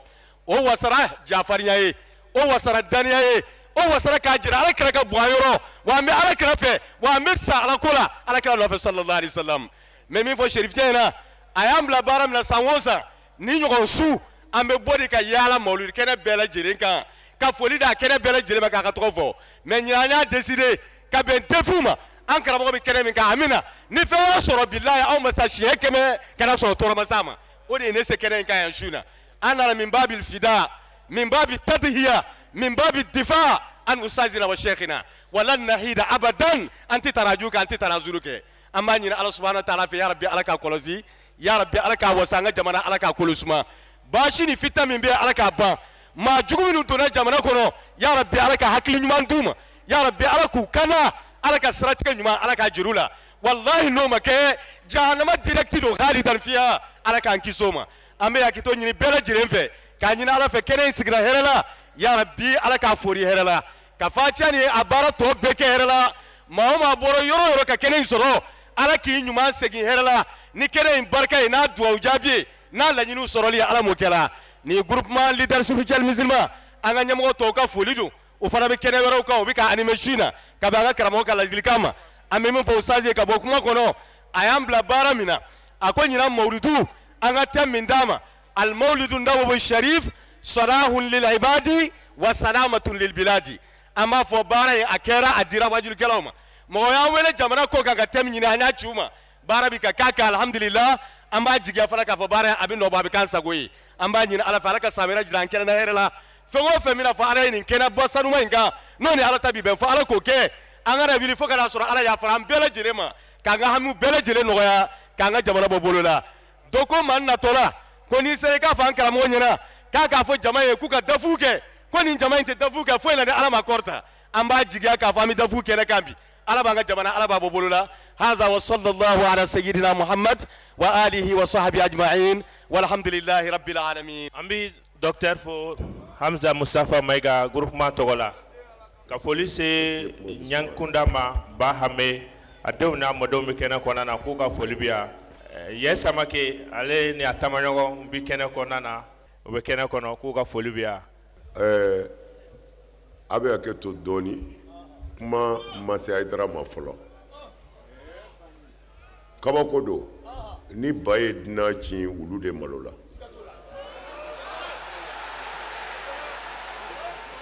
O wasara jafarinya ye, o wasara daniya ye, o wasara k'a jira Ala kira ka bon an yɔrɔ, wa an bɛ Ala kira fɛ, wa an bɛ sa Ala ko la, Ala kira nɔfɛ sallallahu alaihi wasallam. N bɛ min fɔ Serifukɛ ɲɛna, a y'an bila baara min na san o san, ni ɲɔgɔn su an bɛ bɔ de ka yaala mawuludi kɛnɛ bɛɛ lajɛlen kan, ka foli d'a kɛnɛ bɛɛ lajɛlen ma k'a ka tɔgɔ fɔ. Mais ɲinan an y'a décidé ka bɛn défi ma, an karamɔgɔ bɛ kɛnɛ min kan, a bɛ na ni fɛn y'a sɔrɔ bilayi anw ma sa siɲɛ 100 kana sɔrɔ tɔɔrɔ ma s'a ma. O de ye ne se kɛnɛ in kan yan su in na. An nana min babil fida, min babi tadhiya, min babi difa an ustazina wa sheikhina, walan nahida abadan. An tɛ taraju kɛ, an tɛ tarazuru kɛ. An b'a ɲini Ala subahana taala fɛ, ya Rabbi Ala k'a kɔlɔsi, ya Rabbi Ala k'a wasa an ka jamana, Ala k'a kolo suma. Baasi ni fita min bɛ yen, Ala k'a ban. Maa jugu minnu donna jamana kɔnɔ, ya Rabbi Ala ka hakili ɲuman d'u ma, ya Rabbi Ala k'u kana, Ala ka siratigɛ ɲuman Ala k'a jir'u la. Walahi n'o ma kɛ, jahanama direct don khalidan fiha, Ala k'an kisi o ma. An bɛ hakɛto ɲini bɛɛ lajɛlen fɛ, k'a ɲini Ala fɛ kɛnɛ in sigira hɛrɛ la, ya Rabbi Ala k'a fori hɛrɛ la, ka fatiya ni a baara tɔ bɛɛ kɛ hɛrɛ la. Maa o maa bɔra yɔrɔ o yɔrɔ ka kɛnɛ in sɔrɔ, Ala k'i ɲuman segin hɛrɛ la ni kɛnɛ in barika ye, n'a duwawu jaabi ye, n'a laɲiniw sɔrɔli ye, Ala m'o kɛla. Nin groupement leader spirituel musulman, an ka ɲɛmɔgɔ tɔw ka foli don, o fana bɛ kɛnɛ wɛrɛw kan, o bɛ ka animer su in na ka bɛn an ka karamɔgɔ ka ladilikan ma. An bɛ min fɔ ustaz ye ka bɔ kuma kɔnɔ, a y'an bila baara min na, a ko ɲinan mawuludu an ka thème min d'a ma, al mawlidu nabawi sharif salahun lil ibadi wa salamatun lil biladi. An b'a fɔ baara in a kɛra, a dira wajulikɛlaw ma. Mɔgɔ y'an wele jamana ko kan ka thème ɲini, an y'a ci u ma, baara bi ka k'a kan alhamdulillah. An b'a jigiya fana k'a fɔ baara in a bɛ nɔ bɔ, a bɛ k'an sago ye. An b'a ɲini Ala fɛ, Ala ka san wɛrɛ jira an kɛnɛ na hɛrɛ la. Fɛn o fɛn bɛna fɔ Ala ye nin kɛnɛ bɔ sanuma in kan, n'o ni Ala ta bi bɛn, fɔ Ala k'o kɛ. An kana wuli fo ka n'a sɔrɔ Ala yafara an bɛɛ lajɛlen ma, k'an ka hamiw bɛɛ lajɛlen nɔgɔya, k'an ka jamana bɔ bolo la. Dɔ ko ma natɔ la ko n'i sera i k'a fɔ an karamɔgɔ ɲɛna k'a k'a fɔ jama ye k'u ka dafu kɛ, ko nin jama in tɛ dafu kɛ foyi la ni Ala ma kɔrɔta. An b'a jigiya k'a fɔ an bɛ dafu kɛnɛ kan bi. Ala b'an ka jamana, Ala b'a bɔ bolo la. Haza wa sallallahu ala sayyidina Muhammad wa alihi wa sahbihi ajma'in, walhamdulillahi rabbil alamin. An bɛ docteur fo, Hamza Mustafa Mayiga, groupement tɔgɔ la, ka foli se Ɲankunda ma, Ba Hame a denw n'a mɔdenw bɛ kɛnɛ kɔnɔna na, k'u ka foli bɛ yan. Yɛ Samake, ale ni a taamaɲɔgɔn bɛ kɛnɛ kɔnɔna na, u bɛ kɛnɛ kɔnɔ, k'u ka foli bɛ yan. A bɛ hakɛ to dɔɔni, kuma ma se Hayidara ma fɔlɔ. Kabako don, ni ba ye dunan ci, wulu de malo la.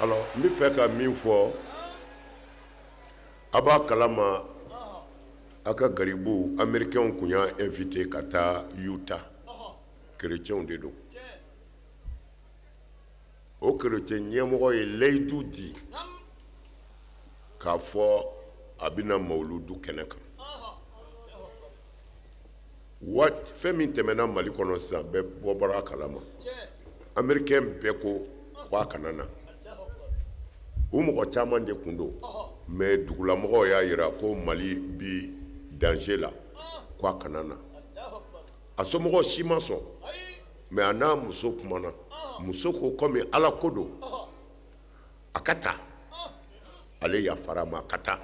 Alors, n bɛ fɛ ka min fɔ, a b'a kalama, a ka garibu américains kun y'a invité ka taa Utah. Chrétiens de don. O chrétien ɲɛmɔgɔ ye layidu di k'a fɔ a bɛna mawuludu kɛnɛ kan. Waati fɛn min tɛmɛna Mali kɔnɔ sisan, bɛɛ bɔ bɔra a kalama. Américain bɛɛ ko k'a kana na. U mɔgɔ caman de kun don, mais dugulamɔgɔw y'a yira ko Mali bi danger la, ko a kana na. A somɔgɔw si ma sɔn, mais a n'a muso kumana. Muso ko komi Ala ko don, a ka taa. Ale yafara a ma, a ka taa.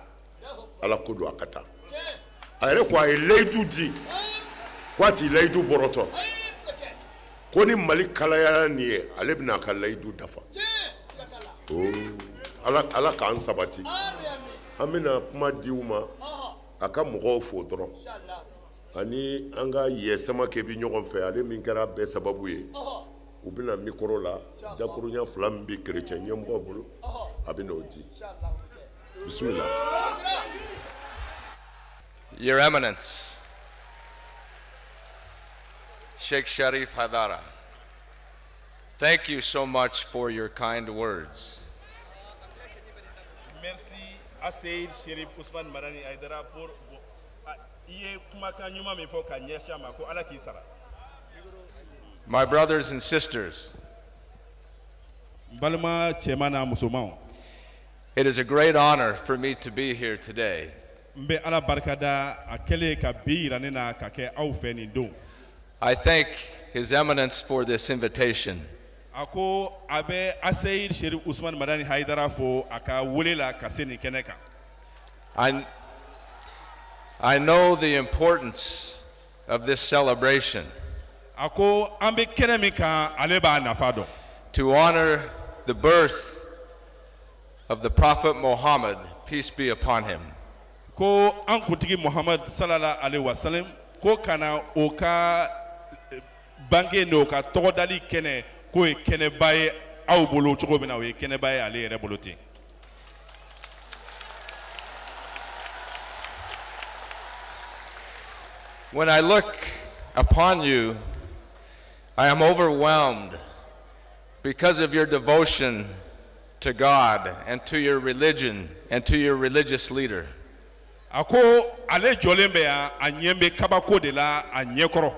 Ala ko don, a ka taa. A yɛrɛ ko a ye layidu di ko a t'i layidu bɔrɔtɔ, ko ni Mali kalayara nin ye, ale bɛna a ka layidu dafa. Ala, Ala k'an sabati. An bɛna kuma di u ma, a ka mɔgɔw fo dɔrɔn, ani an ka yɛ Samakɛ bi ɲɔgɔn fɛ, ale min kɛra bɛɛ sababu ye. U bɛna micro la, dakurunya fila min bɛ chrétien ɲɛmɔgɔ bolo, a bɛ n'o di. Bisimila. Your Eminence, Sheikh Sharif Haidara, thank you so much for your kind words. Merci à Seyd Sherif Ousmane Madani Haidara pour i ye kumakan ɲuman min fɔ ka ɲɛsin a ma, ko Ala k'i sara. My brothers and sisters, N balima cɛman n'a musomanw, it is a great honor for me to be here today. N bɛ Ala barikada a kɛlen ka bi yira ne na ka kɛ aw fɛ nin don. I thank His Eminence for this invitation. A ko a bɛ Aseyid Sherif Ousmane Madani Haidara fo a ka wele la ka se nin kɛnɛ kan. I know the importance of this celebration A ko an bɛ kɛnɛ min kan, ale b'a nafa dɔn. to honor the birth of the Prophet Muhammad, peace be upon him. Ko an kuntigi Muhammad salala alaihi wasallam, ko ka na o ka bange n'o ka tɔgɔdali kɛnɛ, k'o ye kɛnɛba ye aw bolo cogo min na, o ye kɛnɛba ye ale yɛrɛ bolo ten. When I look upon you, I am overwhelmed because of your devotion to God and to your religion and to your religious leader. A ko ale jɔlen bɛ yan, a ɲɛ bɛ kabako de la a ɲɛkɔrɔ.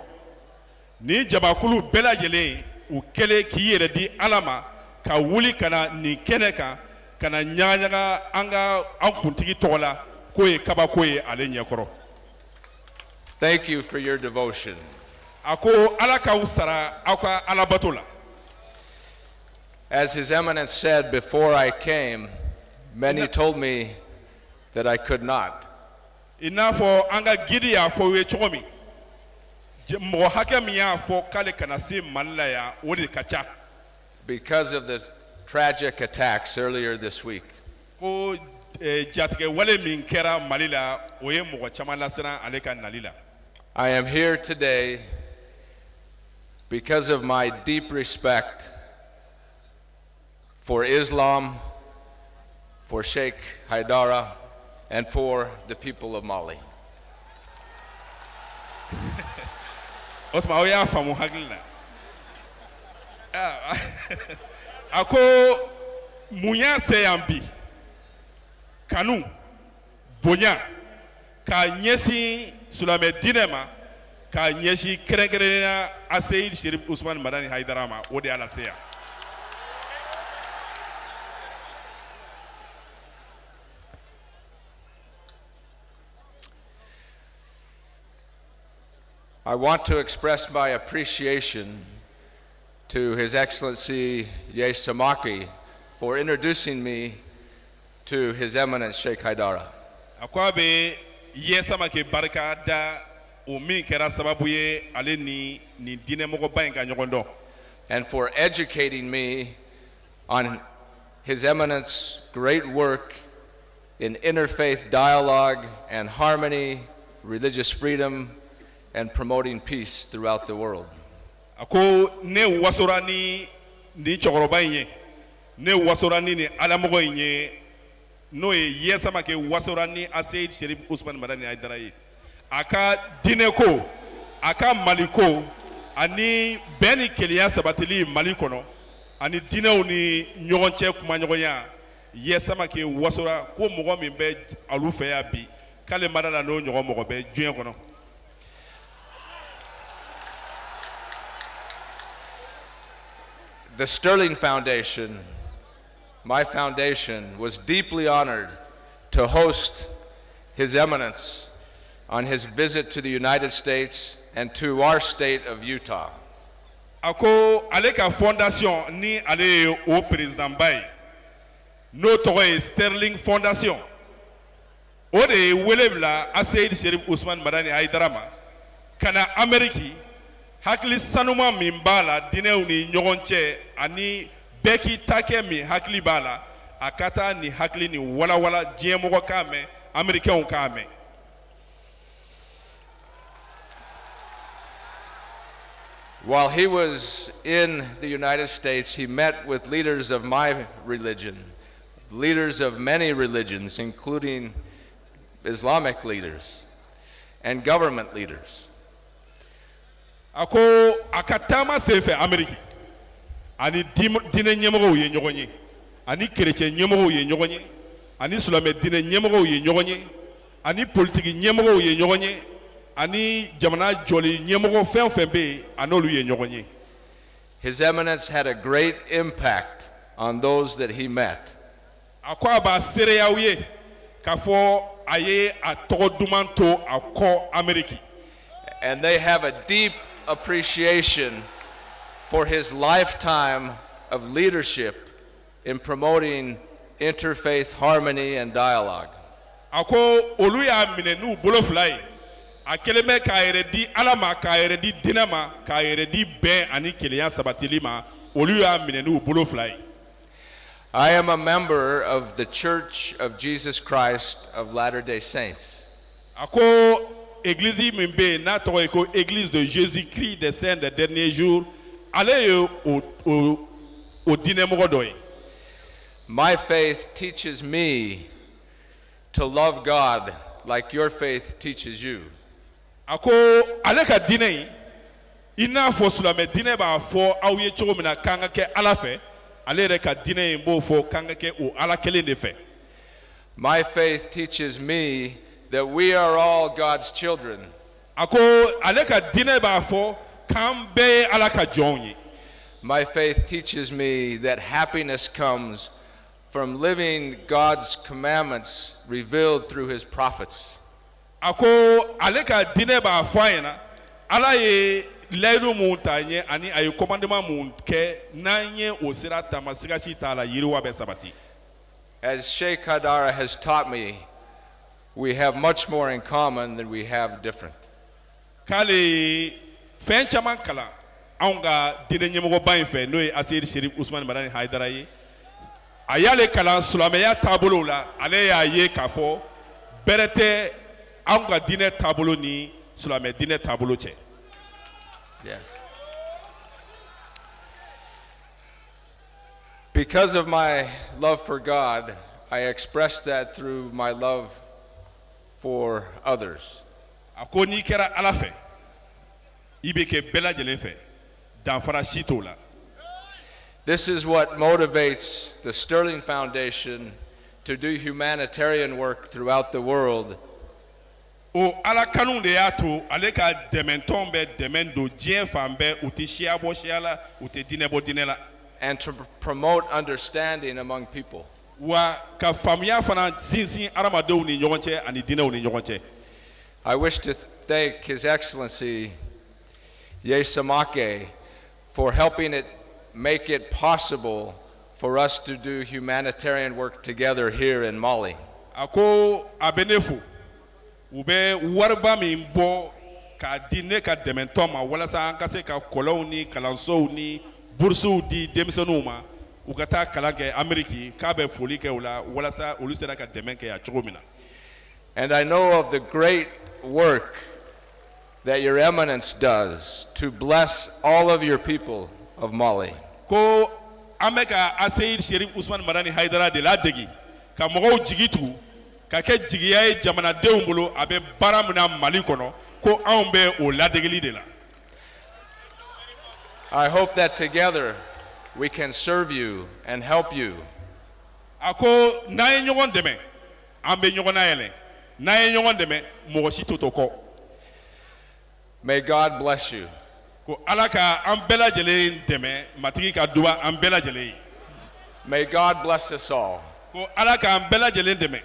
Ni jamakulu bɛɛ lajɛlen, u kɛlen k'i yɛrɛ di Ala ma ka wuli ka na nin kɛnɛ kan, ka na ɲagaɲaga an ka an kuntigi tɔgɔ la, k'o ye kabako ye ale ɲɛkɔrɔ. Thank you for your devotion. A ko Ala k'aw sara aw ka alabato la. As His Eminence said, before I came, many told me that I could not. I n'a fɔ an ka guide y'a fɔ u ye cogo min, mɔgɔ hakɛ min y'a fɔ k'ale kana se Mali la yan, o de ka ca. Because of the tragic attacks earlier this week. Ko jatigɛ wale min kɛra Mali la, o ye mɔgɔ caman lasiran ale ka nali la. I am here today because of my deep respect for Islam, for Sheikh Haidara, and for the people of Mali. O tuma, aw y'a faamu hakili la. Ah, a ko mun y'a se yan bi? Kanu, bonya k'a ɲɛsin silamɛ diinɛ ma, K'a ɲɛsin kɛrɛnkɛrɛnnenya Aseyid Serif Usumani Madani Hayidara ma, o de y'a lase yan. I want to express my appreciation to His Excellency Ye Samake for introducing me to His Eminence Sheikh Haidara. A ko a bɛ Ye Samake barika da, o min kɛra sababu ye ale ni nin diinɛmɔgɔba in ka ɲɔgɔn dɔn. And for educating me on His Eminence's great work in interfaith dialogue and harmony, religious freedom, and promoting peace throughout the world. A ko ne wasora ni nin cɛkɔrɔba in ye, ne wasora ni nin alamɔgɔ in ye, n'o ye Ye Samake wasora ni Aseyid Serif Usumani Madani Hayidara ye, a ka diinɛko, a ka maliko, ani bɛn ni kelenya sabatili Mali kɔnɔ, ani diinɛw ni ɲɔgɔn cɛ kumaɲɔgɔnya. Ye Samake wasora ko mɔgɔ min bɛ olu fɛ yan bi, k'ale ma da la n'o ɲɔgɔn mɔgɔ bɛ diɲɛ kɔnɔ. The Sterling Foundation, my foundation, was deeply honored to host His Eminence on his visit to the United States and to our state of Utah. A ko ale ka fondation ni ale ye o président ba ye, n'o tɔgɔ ye Sterling Foundation, o de ye wele bila Aseyid Serif Usumani Madani Hayidara ma ka na Amérique. Hakili sanuma min b'a la diinɛw ni ɲɔgɔn cɛ, ani bɛɛ k'i ta kɛ min hakili b'a la, a ka taa nin hakili nin walawala diɲɛmɔgɔ k'a mɛn, américains k'a mɛn. While he was in the United States, he met with leaders of my religion, leaders of many religions, including Islamic leaders and government leaders. A ko a ka taama senfɛ Ameriki, ani diinɛ ɲɛmɔgɔw ye ɲɔgɔn ye, ani kerecɛn ɲɛmɔgɔw ye ɲɔgɔn ye, ani silamɛ diinɛ ɲɛmɔgɔw ye ɲɔgɔn ye, ani politiki ɲɛmɔgɔw ye ɲɔgɔn ye, ani jamana jɔli ɲɛmɔgɔ fɛn o fɛn bɛ yen, a n'olu ye ɲɔgɔn ye. His Eminence had a great impact on those that he met. A ko a b'a seereya aw ye k'a fɔ a ye a tɔgɔ duman to a kɔ Ameriki. And they have a deep appreciation for his lifetime of leadership in promoting interfaith harmony and dialogue. A ko olu y'a minɛ n'u bolo fila ye, a kɛlen bɛ k'a yɛrɛ di Ala ma, k'a yɛrɛ di diinɛ ma, k'a yɛrɛ di bɛn ani kelenya sabatili ma. Olu y'a minɛ n'u bolo fila ye. I am a member of the Church of Jesus Christ of Latter-day Saints. A ko église min bɛ yen n'a tɔgɔ ye ko Église de Jésus-Christ des Saints des derniers jours, ale ye o diinɛmɔgɔ dɔ ye. My faith teaches me to love God like your faith teaches you. A ko ale ka diinɛ in, i n'a fɔ silamɛ diinɛ b'a fɔ aw ye cogo min na k'an ka kɛ Ala fɛ, ale yɛrɛ ka diinɛ in b'o fɔ k'an ka kɛ o Ala kelen de fɛ. My faith teaches me that we are all God's children. A ko ale ka diinɛ b'a fɔ k'an bɛɛ ye Ala ka jɔnw ye. My faith teaches me that happiness comes from living God's commandments revealed through his prophets. A ko ale ka diinɛ b'a fɔ a ɲɛna Ala ye layidu mun ta an ye ani a ye commandement mun kɛ, n'an ye o sira taama, siga si t'a la, yiriwa bɛ sabati. As Sheikh Haidara has taught me, we have much more in common than we have different. K'ale ye fɛn caman kalan anw ka diinɛ ɲɛmɔgɔba in fɛ, n'o ye Aseyid Serif Usumani Madani Hayidara ye. A y'ale kalan silamɛya taabolow la, ale y'a ye k'a fɔ bɛrɛ tɛ anw ka diinɛ taabolo ni silamɛ diinɛ taabolo cɛ. Yes. Because of my love for God, I express that through my love for others. A ko n'i kɛra Ala fɛ, i bɛ kɛ bɛɛ lajɛlen fɛ, danfara si t'o la. This is what motivates the Sterling Foundation to do humanitarian work throughout the world O Ala kanu de y'a to ale ka dɛmɛtɔn bɛ dɛmɛ don diɲɛ fan bɛɛ, u tɛ siya bɔ siya la, u tɛ diinɛ bɔ diinɛ la. And to promote understanding among people. Wa ka faamuya fana sinsin adamadenw ni ɲɔgɔn cɛ ani diinɛw ni ɲɔgɔn cɛ. I wish to thank His Excellency Yesamake for helping it make it possible for us to do humanitarian work together here in Mali. A ko a bɛ ne fo, u bɛ wariba min bɔ k'a di ne ka dɛmɛtɔn ma walasa an ka se ka kɔlɔnw ni kalansow ni burusiw di denmisɛnninw ma, u ka taa kalan kɛ Ameriki, k'a bɛ foli kɛ u la walasa olu sera ka dɛmɛ kɛ yan cogo min na. And I know of the great work that Your Eminence does to bless all of your people of Mali. Ko an bɛ ka Aseyid Sherif Usman Madani Hayidara de ladegi ka mɔgɔw jigi tugu ka kɛ jigiya ye jamanadenw bolo, a bɛ baara min na Mali kɔnɔ, ko anw bɛ o ladegeli de la. I hope that together we can serve you and help you. A ko n'an ye ɲɔgɔn dɛmɛ, an bɛ ɲɔgɔn nayɛlɛ, n'an ye ɲɔgɔn dɛmɛ, mɔgɔ si t'o to kɔ. May God bless you. Ko Ala ka an bɛɛ lajɛlen dɛmɛ, Matigi ka duba an bɛɛ lajɛlen ye. May God bless us all. Ko Ala k'an bɛɛ lajɛlen dɛmɛ.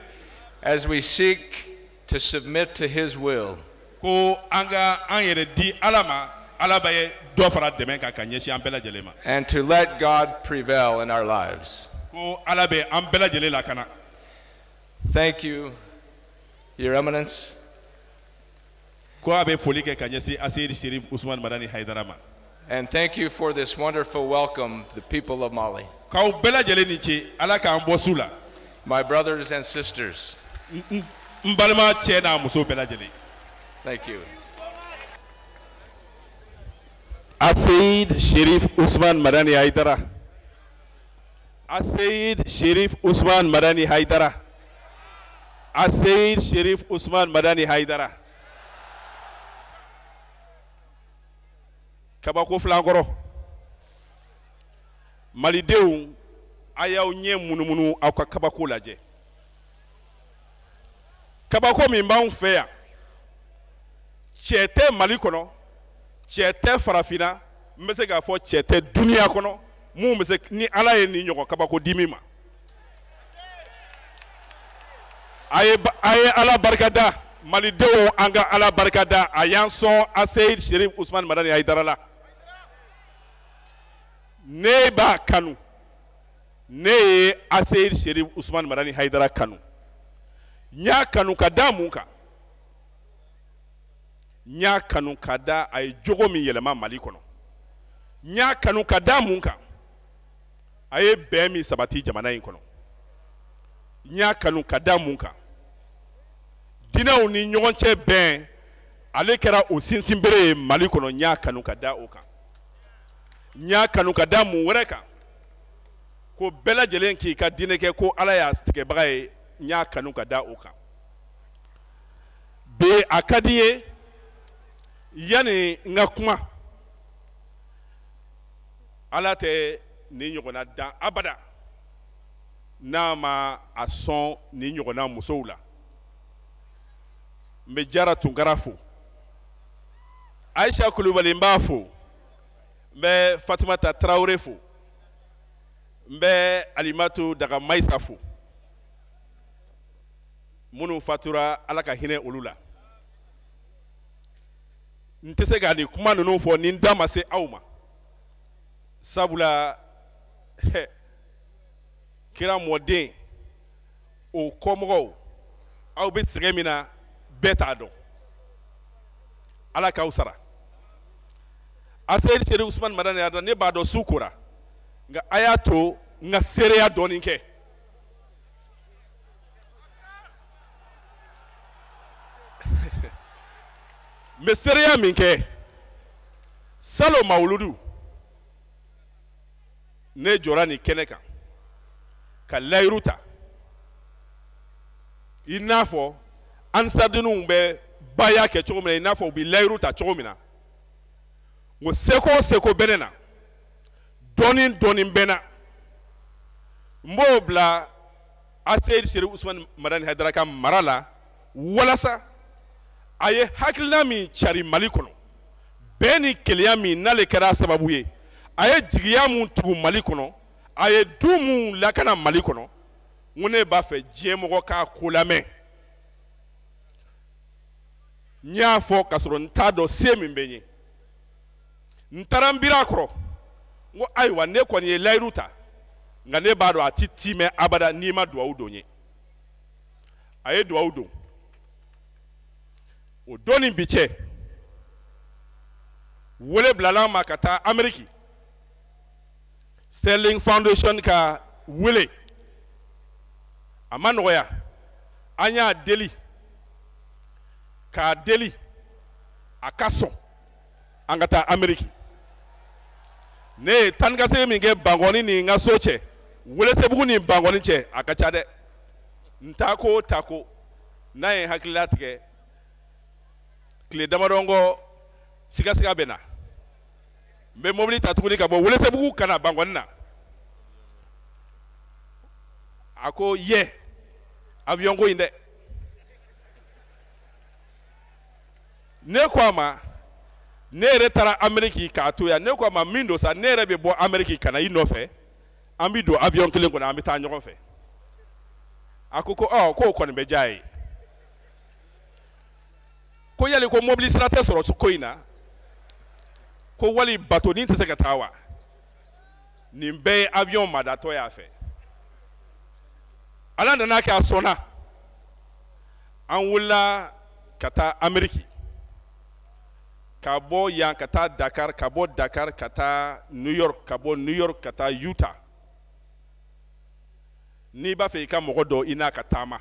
As we seek to submit to His will. Ko an ka an yɛrɛ di Ala ma, Ala bɛ dɔ fara dɛmɛ kan ka ɲɛsin an bɛɛ lajɛlen ma. And to let God prevail in our lives. Ko Ala bɛ an bɛɛ lajɛlen lakana. Thank you, Your Eminence. Ko a bɛ foli kɛ ka ɲɛsin Aseyid Sherif Usman Madani Hayidara ma. And thank you for this wonderful welcome, the people of Mali. K'aw bɛɛ lajɛlen ni ce, Ala k'an bɔ su la. My brothers and sisters. N balima cɛ n'a muso bɛɛ lajɛlen. Thank you. Aseyid Sherif Usman Madani Hayidara. Aseyid Sherif Usman Madani Hayidara. Aseyid Sherif Usman Madani Hayidara. Kabako filankɔrɔ, Malidenw, a y'aw ɲɛ munumunu aw ka kabako lajɛ. Kabako min b'anw fɛ yan, cɛ tɛ Mali kɔnɔ, cɛ tɛ farafinna, n bɛ se k'a fɔ cɛ tɛ duniya kɔnɔ mun bɛ se ni Ala ye nin ɲɔgɔn kabako di min ma. A ye Ala barika da, Malidenw, an ka Ala barika da, a y'an sɔn Aseyid Sherif Usman Madani Hayidara la. Ne b'a kanu, ne ye Aseyid Sherif Usman Madani Hayidara kanu. N y'a kanu ka da mun kan? N y'a kanu ka da a ye jogo min yɛlɛma Mali kɔnɔ. N y'a kanu ka da mun kan? A ye bɛn min sabati jamana in kɔnɔ. N y'a kanu ka da mun kan? Diinɛw ni ɲɔgɔn cɛ bɛn, ale kɛra o sinsinbere ye Mali kɔnɔ. N y'a kanu ka da o kan. N y'a kanu ka da mun wɛrɛ kan? Ko bɛɛ lajɛlen k'i ka diinɛ kɛ ko Ala y'a tigɛbaga ye. N y'a kanu ka da o kan. Bi a ka di n ye yanni n ka kuma, Ala tɛ nin ɲɔgɔnna dan abada n'a ma a sɔn nin ɲɔgɔnna musow la. N bɛ Jara Tunkara fo, Ayisa Kulubali n b'a fo, n bɛ Fatumata Tarawele fo, n bɛ Alimatu Daga Mayisa fo, minnu fatura Ala ka hinɛ olu la. N tɛ se ka nin kuma ninnu fɔ ni n da ma se aw ma, sabula kira mɔden o kɔmɔgɔw, aw bɛ sɛgɛn min na bɛɛ t'a dɔn. Ala k'aw sara. Aseyid Sherif Usman Madani Hayidara, ne b'a dɔn su kora, nka a y'a to n ka seereya dɔɔni kɛ. N bɛ seereya min kɛ, salon mawuludu, ne jɔra nin kɛnɛ kan ka layiru ta, i n'a fɔ ansardiniw bɛ baya kɛ cogo min na, i n'a fɔ u bɛ layiru ta cogo min na. N ko seko o seko bɛ ne na, dɔɔni dɔɔni bɛ n na, n b'o bila Aseyid Sherif Usman Madani Hayidara ka mara la walasa A ye hakilina min cari Mali kɔnɔ, bɛn ni kelenya min n'ale kɛra a sababu ye, a ye jigiya mun tugu Mali kɔnɔ, a ye du mun lakana Mali kɔnɔ, n ko ne b'a fɛ diɲɛ mɔgɔ k'a ko lamɛn. N y'a fɔ k'a sɔrɔ n t'a dɔn se min bɛ n ye. N taara n biri a kɔrɔ, n ko ayiwa, ne kɔni ye layiru ta, nka ne b'a dɔn a ti timɛ abada n'i ma duwawu don n ye. A ye duwawu don. O don ni bi cɛ, wele bilala an ma ka taa Ameriki, Sterling Foundation ka wele. A ma nɔgɔya, an y'a deli k'a deli a ka sɔn an ka taa Ameriki. Ne ye tan ni ka segin min kɛ Bankɔni ni n ka so cɛ, Welesebugu ni Bankɔni cɛ, a ka ca dɛ. N taako o taako n'a ye hakili latigɛ, tile damadɔ kɔ sigasiga bɛ na, n bɛ mobili ta tuguni ka bɔ Welesebugu ka na Bankɔni na. A ko yɛ avion ko in dɛ. Ne ko a ma, ne yɛrɛ taara Ameriki k'a to yan. Ne ko a ma, min don sa, ne yɛrɛ bɛ bɔ Ameriki ka na i nɔfɛ, an bɛ don avion kelen kɔnɔ, an bɛ taa ɲɔgɔn fɛ. A ko ko ɔ, k'o kɔni bɛ diya ye. Ko yali ko mobili sira tɛ sɔrɔ ko in na, ko wali batonin tɛ se ka taa wa? Nin bɛɛ ye avion madatɔ y'a fɛ. Ala nana kɛ a sɔnna. An wulila ka taa Ameriki, ka bɔ yan ka taa Dakar, ka bɔ Dakar ka taa New York, ka bɔ New York ka taa Utah. N'i b'a fɛ i ka mɔgɔ dɔn, i n'a ka taama.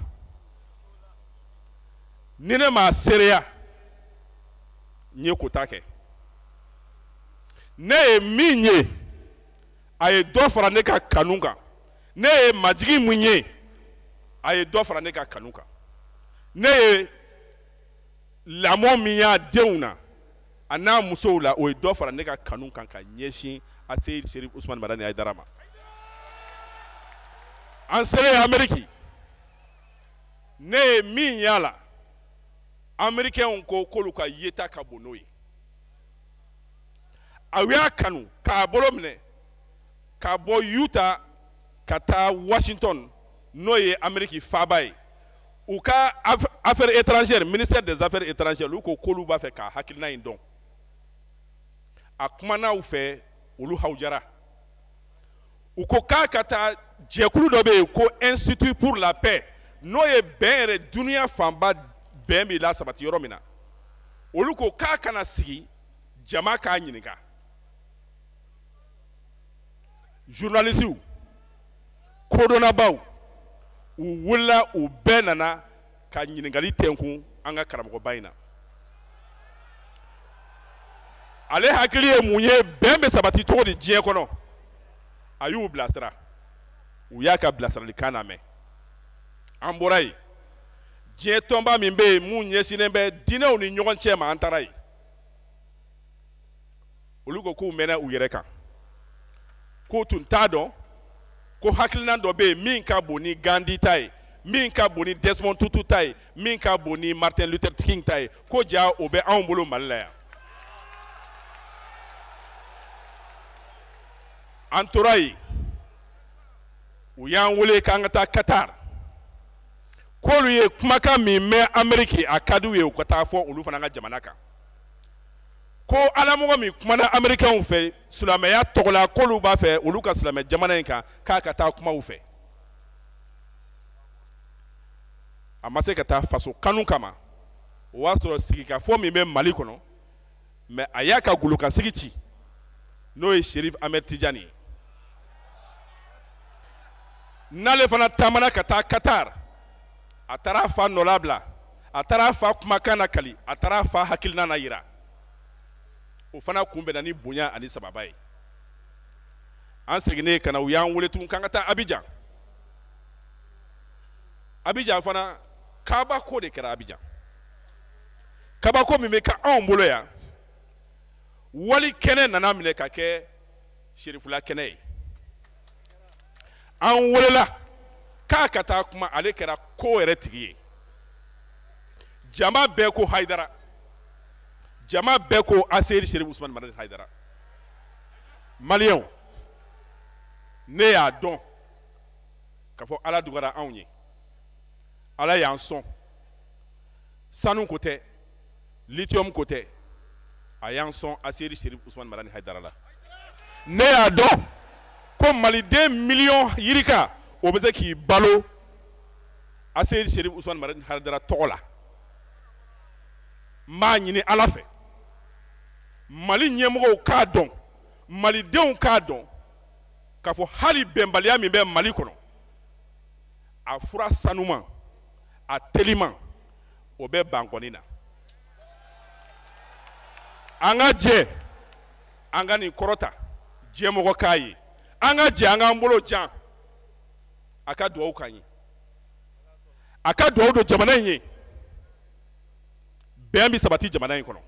Ni ne m'a seereya, n ye kota kɛ. Ne ye min ye, a ye dɔ fara ne ka kanu kan. Ne ye majigin mun ye, a ye dɔ fara ne ka kanu kan. Ne ye lamɔ min y'a denw na, a n'a musow la, o ye dɔ fara ne ka kanu kan ka ɲɛsin Aseyid Serif Usumani Madani Hayidara ma. An selen Ameriki, ne ye min y'a la, Amerikɛnw ko k'olu ka yeta ka bon n'o ye. A y'a kanu k'a bolo minɛ ka bɔ Utah ka taa Washington, n'o ye Ameriki faaba ye. U ka affaires étrangères, ministère des affaires étrangères, olu ko k'olu b'a fɛ k'a hakilina in dɔn. A kumana u fɛ, olu hawujara. U ko k'a ka taa jɛkulu dɔ bɛ yen ko Institut pour la paix, n'o ye bɛn yɛrɛ dunuya fanba bɛn bɛ lasabati yɔrɔ min na. Olu ko k'a kana sigi jama k'a ɲininka. Journalisiw, kodɔnnabaw, u wulila, u bɛɛ nana ka ɲininkali tɛnkun an ka karamɔgɔba in na. Ale hakili ye mun ye, bɛn bɛ sabati cogo di diɲɛ kɔnɔ? A y'u bilasira, u y'a ka bilasiralikan lamɛn. An bɔra yen, diɲɛ tɔnba min bɛ yen mun ɲɛsinnen bɛ diinɛw ni ɲɔgɔn cɛ ma, an taara yen. Olu ko k'u mɛnna u yɛrɛ kan, k'u tun t'a dɔn ko hakilina dɔ bɛ yen min ka bon ni Gandhi ta ye, min ka bon ni Desmond Tutu ta ye, min ka bon ni Martin Luther King ta ye, ko ja o bɛ anw bolo Mali la yan. An tora yen, u y'an wele k'an ka taa Qatar, k'olu ye kumakan min mɛn Ameriki, a ka d'u ye u ka taa fɔ olu fana ka jamana kan. Ko alamɔgɔ min kumana Amerikɛnw fɛ silamɛya tɔgɔ la, k'olu b'a fɛ olu ka silamɛ jamana in kan, k'a ka taa kuma u fɛ. A ma se ka taa faso kanu kama, o y'a sɔrɔ sigikafɔ min bɛ Mali kɔnɔ, mɛ a y'a ka golokansigi ci, n'o ye Serif Ahmed Tijani ye. N'ale fana taamana ka taa Qatar, a taara a fa nɔla bila, a taara a fa kumakan lakali, a taara a fa hakilina na yira. O fana kunbɛnna ni bonya ani sababa ye. An seginnen ka na, u y'an wele tugun k'an ka taa Abidjan. Abidjan fana, kabako de kɛra Abidjan. Kabako min bɛ kɛ anw bolo yan, wali kɛnɛ nana minɛ ka kɛ Serifula kɛnɛ ye. An welela k'a ka taa kuma, ale kɛra ko yɛrɛ tigi ye. Jama bɛɛ ko Hayidara, jama bɛɛ ko Aseyidi Serifu Usumani Madani Hayidara. Maliyɛnw, ne y'a dɔn k'a fɔ Ala dugara anw ye, Ala y'an sɔn. Sanu ko tɛ, lithium ko tɛ, a y'an sɔn Aseyidi Serifu Usumani Madani Hayidara la. Ne y'a dɔn ko maliden miliyɔn yirika o bɛ se k'i balo Aseyidi Serifu Usumani Madani Hayidara tɔgɔ la. N b'a ɲini Ala fɛ, Mali ɲɛmɔgɔw k'a dɔn, malidenw k'a dɔn k'a fɔ hali bɛnbaliya min bɛ Mali kɔnɔ, a fura sanuman, a teliman, o bɛ bankɔni na. An ka jɛ an ka nin kɔrɔta, diɲɛmɔgɔ k'a ye. An ka jɛ an k'an bolo jan a ka duwawu k'an ye, a ka duwawu don jamana in ye. Bɛn bɛ sabati jamana in kɔnɔ.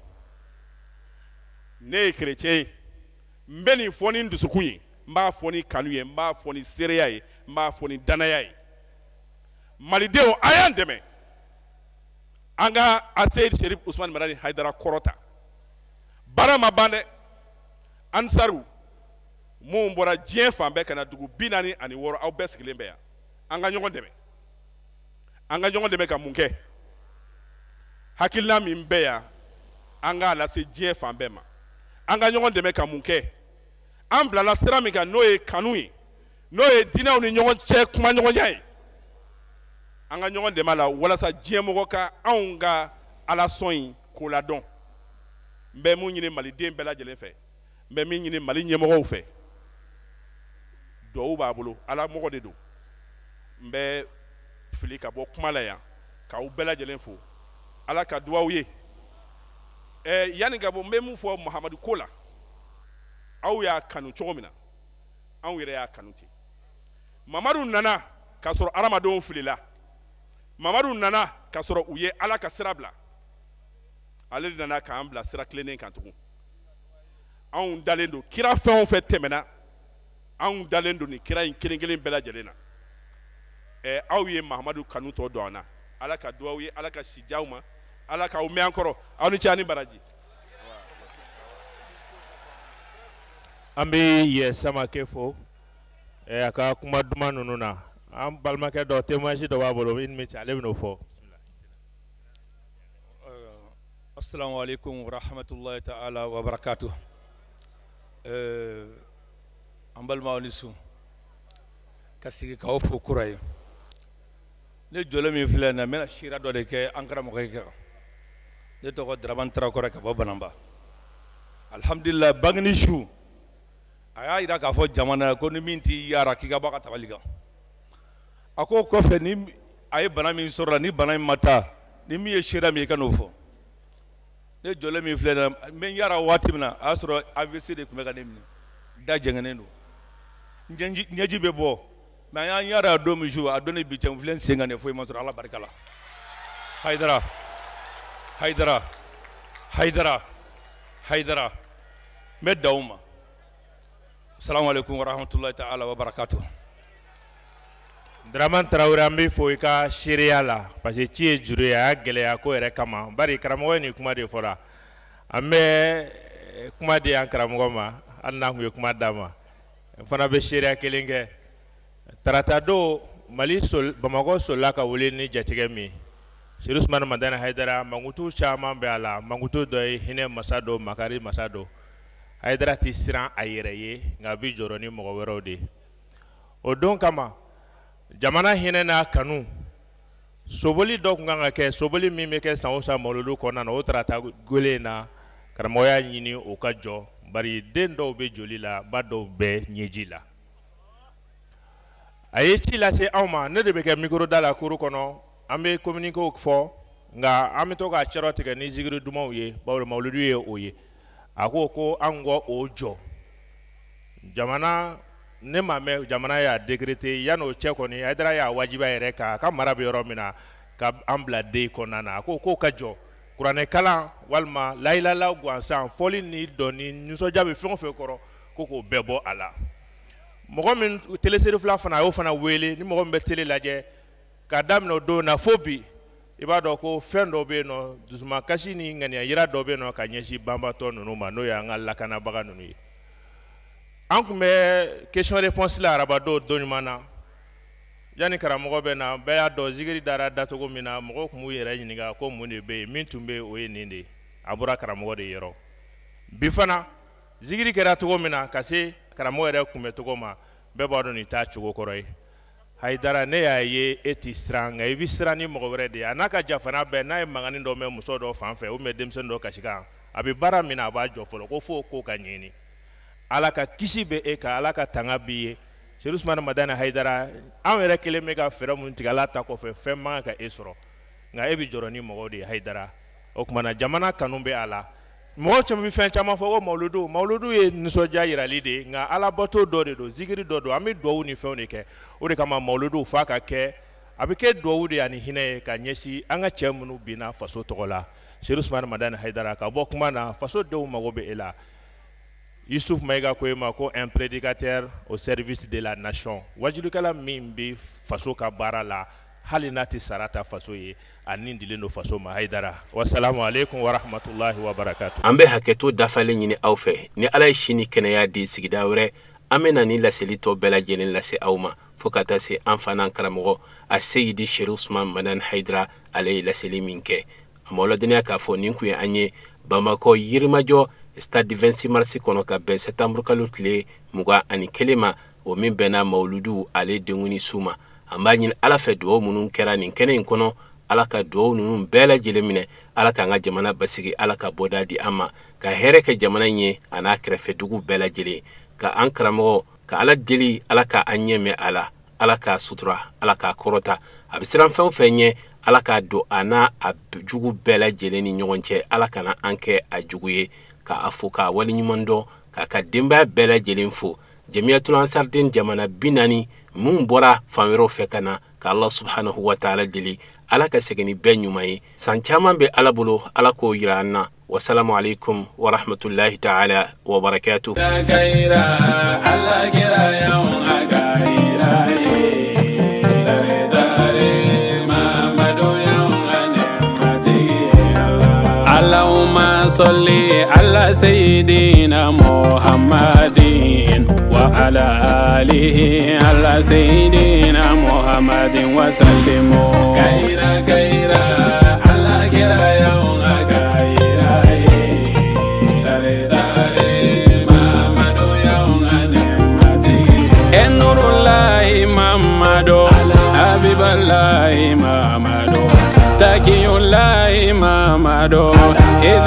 Ne ye kerecɛn ye, n bɛ nin fɔ ni n dusukun ye, n b'a fɔ ni kanu ye, n b'a fɔ ni seereya ye, n b'a fɔ ni danaya ye. Malidenw, a y'an dɛmɛ an ka Aseyidi Serifu Usumani Madani Hayidara kɔrɔta. Baara ma ban dɛ. Ansaru minnu bɔra diɲɛ fan bɛɛ ka na dugu 46, aw bɛɛ sigilen bɛ yan. An ka ɲɔgɔn dɛmɛ, an ka ɲɔgɔn dɛmɛ ka mun kɛ? Hakilina min bɛ yan, an k'a lase diɲɛ fan bɛɛ ma. An ka ɲɔgɔn dɛmɛ ka mun kɛ? An bilala sira min kan, n'o ye kanu ye, n'o ye diinɛw ni ɲɔgɔn cɛ kumaɲɔgɔnya ye, an ka ɲɔgɔn dɛmɛ a la walasa diɲɛmɔgɔ ka anw ka alasɔn in ko ladɔn. N bɛ mun ɲini maliden bɛɛ lajɛlen fɛ, n bɛ min ɲini Mali ɲɛmɔgɔw fɛ, duwawu b'a bolo, ala mɔgɔ de don. N bɛ fili ka bɔ kuma la yan k'aw bɛɛ lajɛlen fo. Ala ka duwawu ye. Yanni ka bɔ, n bɛ mun fɔ Mahamadu ko la, aw y'a kanu cogo min na, anw yɛrɛ y'a kanu ten. Mamadu nana k'a sɔrɔ hadamadenw filila. Mamadu nana k'a sɔrɔ u ye Ala ka sira bila. Ale de nana k'an bila sira tilennen kan tugun. Anw dalen don kira fɛn o fɛn tɛmɛna, anw dalen don nin kira in kelen kelen bɛɛ lajɛlen na. Aw ye Mahamadu kanu tɔ don an na. Ala ka duwawu ye, Ala ka si diya aw ma, Ala k'aw mɛn an kɔrɔ. Aw ni ce, aw ni baraji. An bɛ yɛ Samakɛ fo a ka kuma duman ninnu na. An balimakɛ dɔ, témoignage dɔ b'a bolo, une minute, ale bɛn'o fɔ. Assalamu alaikum wa rahmatullahi ta'ala wa barakatuh. An balimaw ni su ka sigi k'aw fo kura ye. Ne jɔlen min filɛ nin na, n bɛna seereya dɔ de kɛ an karamɔgɔkɛ kan. Ne tɔgɔ Dramane Tarawele ka bɔ Banamba. Alhamdulillah, bangeni su a y'a jira k'a fɔ jamana ko ni min t'i yara k'i ka bɔ a ka tabali kan. A ko kɔfɛ ni a ye bana min sɔrɔ la, ni bana in ma taa, ni min ye seereya min ye i ka n'o fɔ. Ne jɔlen min filɛ nin na, n bɛ n yara waati min na, a y'a sɔrɔ AVC de tun bɛ ka ne minɛ, da jɛngɛnnen don, ɲɛji bɛ bɔ. Mais an y'an yara don min su, a don ni bi cɛ, n filɛ n sen kan nin foyi ma sɔrɔ Ala barika la. Hayidara, Hayidara, Hayidara, Hayidara, n bɛ dan o ma. Salamu aleykum wa rahmatulahi ta'ala wa barakatuh. Dramane Tarawele, an b'i fo i ka seereya la, parce que ci ye juru ye, a y'a gɛlɛya ko yɛrɛ kama. Bari karamɔgɔ ye nin kuma de fɔra. An bɛ kuma di an karamɔgɔ ma, hali n'a tun ye kuma d'a ma. N fana bɛ seereya kelen kɛ. Tarata don, Mali sol, Bamakɔ solila ka wuli ni jatigɛ min. Serifu Usumani Madani Hayidara, mankutu caman bɛ a la. Mankutu dɔ ye hinɛ masa don, makari masa don. Hayidara tɛ siran a yɛrɛ ye, nka a bɛ jɔrɔ ni mɔgɔ wɛrɛw de ye. O don kama, jamana hinɛ n'a kanu, soboli dɔ tun kan ka kɛ, soboli min bɛ kɛ san o san mawuludu kɔnɔna na, o tarata gele in na, karamɔgɔ y'a ɲini o ka jɔ, bari den dɔw bɛ joli la, ba dɔw bɛ ɲɛji la. A ye ci lase anw ma, ne de bɛ kɛ micro da la kuru kɔnɔ, an bɛ communiqué fɔ, nka an bɛ to k'a cɛrɔ tigɛ ni zikiri dumanw ye, bawo mawuludu ye o ye. A ko ko an kɔ o jɔ. Jamana, ne ma mɛn jamana y'a décrété, yan'o cɛ kɔni, Hayidara y'a wajibiya yɛrɛ kan, a ka mara bɛ yɔrɔ min na, ka an bila den kɔnɔna na. A ko k'o ka jɔ. Kuranɛ kalan walima layilala gansan, fɔli ni dɔnni, nisɔndiya bɛ fɛn o fɛn kɔrɔ, ko k'o bɛɛ bɔ a la. Mɔgɔ min télé série fila fana, a y'o fana wele, ni mɔgɔ min bɛ télé lajɛ, k'a daminɛ o don na fo bi, I b'a dɔn ko fɛn dɔ bɛ yen nɔ, dusumakasi ni ŋaniya yira dɔ bɛ yen nɔ ka ɲɛsin banbatɔ ninnu ma, n'o y'an ka lakanabaga ninnu ye. An tun bɛ question réponse la arabadon don ɲuman na. Yanni karamɔgɔ bɛ na, bɛɛ y'a dɔn zikiri dara dacogo min na, mɔgɔw tun b'u yɛrɛ ɲininka ko mun de bɛ yen, min tun bɛ yen o ye nin de ye, a bɔra karamɔgɔ de yɔrɔ. Bi fana zikiri kɛra cogo min na ka se karamɔgɔ yɛrɛ kunbɛ cogo ma, bɛɛ b'a dɔn nin t'a cogo kɔrɔ ye. Hayidara, ne y'a ye e ti siran, nka i bɛ siran ni mɔgɔ wɛrɛ de ye. A n'a ka jafana bɛɛ, n'a ye mankanni dɔ mɛn muso dɔ fan fɛ ou bien denmisɛnnin dɔ kasikan, a bɛ baara min na a b'a jɔ fɔlɔ ko f'o ko ka ɲɛɲini. Ala ka kisi bɛ e kan, Ala ka tanga b'i ye. Sedu Usumani Madani Hayidara, anw yɛrɛ kelen bɛ ka fɛɛrɛ mun tigɛ Ala ta kɔfɛ, fɛn man kan ka e sɔrɔ, nka e bɛ jɔrɔ ni mɔgɔw de ye Hayidara. O tuma na jamana kanu bɛ a la. Mɔgɔ caman bɛ fɛn caman fɔ ko mawuludu, mawuludu ye nisɔndiya yirali de ye, nka alabato dɔ de don, zikiri dɔ don, an bɛ duwawu ni fɛnw de kɛ. O de kama mawuludu f'a ka kɛ, a bɛ kɛ duwawu de ani hinɛ ye ka ɲɛsin an ka cɛ minnu binna faso tɔgɔ la. Sedu Usumani Madani Hayidara, ka bɔ kuma na, faso denw mago bɛ e la. Yusuf Mayiga ko e ma ko un prédicateur au service de la nation, wajulikɛla min bɛ faso ka baara la, hali n'a tɛ sara ta faso ye, a nin dilen don faso ma. Hayidara, wasalamu aleykum wa rahmatulahi wa barakatu. An bɛ hakɛto dafalen ɲini aw fɛ. Ni Ala ye sini kɛnɛya di sigida wɛrɛ, an bɛ na ni laseli tɔ bɛɛ lajɛlen lase aw ma, fo ka taa se an fa n'an karamɔgɔ a Seyidi Sedu Usumani Madani Hayidara, ale ye laseli min kɛ. A m'aw ladɔnniya k'a fɔ nin kun ye an ye Bamakɔ Yirimajɔ stade 26 mars kɔnɔ ka bɛn septembre kalo tile 21 ma, o min bɛnna mawuludu ale denkuni su ma. An b'a ɲini Ala fɛ, dugawu minnu kɛra nin kɛnɛ in kɔnɔ, Ala ka dugawu ninnu bɛɛ lajɛlen minɛ, Ala k'an ka jamana basigi, Ala ka bɔda di an ma, ka hɛrɛ kɛ jamana in ye a n'a kɛrɛfɛ dugu bɛɛ lajɛlen, ka an karamɔgɔ ka Ala deli, Ala ka an ɲɛ mɛn a la, Ala k'a sutura, Ala k'a kɔrɔta, a bɛ siran fɛn o fɛn ɲɛ, Ala k'a don a n'a a jugu bɛɛ lajɛlen ni ɲɔgɔn cɛ, Ala kana an kɛ a jugu ye. K'a fo k'a waleɲuman dɔn, k'a ka denbaya bɛɛ lajɛlen fo. Jamiyatul Ansardin jamana 40 mun bɔra fan wɛrɛw fɛ ka na, ka Allah subhanahu wa ta'ala deli, Ala ka segin ni bɛɛ ɲuman ye. San caman bɛ Ala bolo, Ala k'o yira an na. Wasalamu alaikum wa rahmatullahi ta'ala wa barakatuh. اللهم صل على سيدنا محمد وعلى آله على سيدنا محمد وسلم. كيرا كيرا على كيرا يوم كيرا تاري محمد يوم نعمتي النور الله محمد حبيب الله محمد تقي الله محمد إذ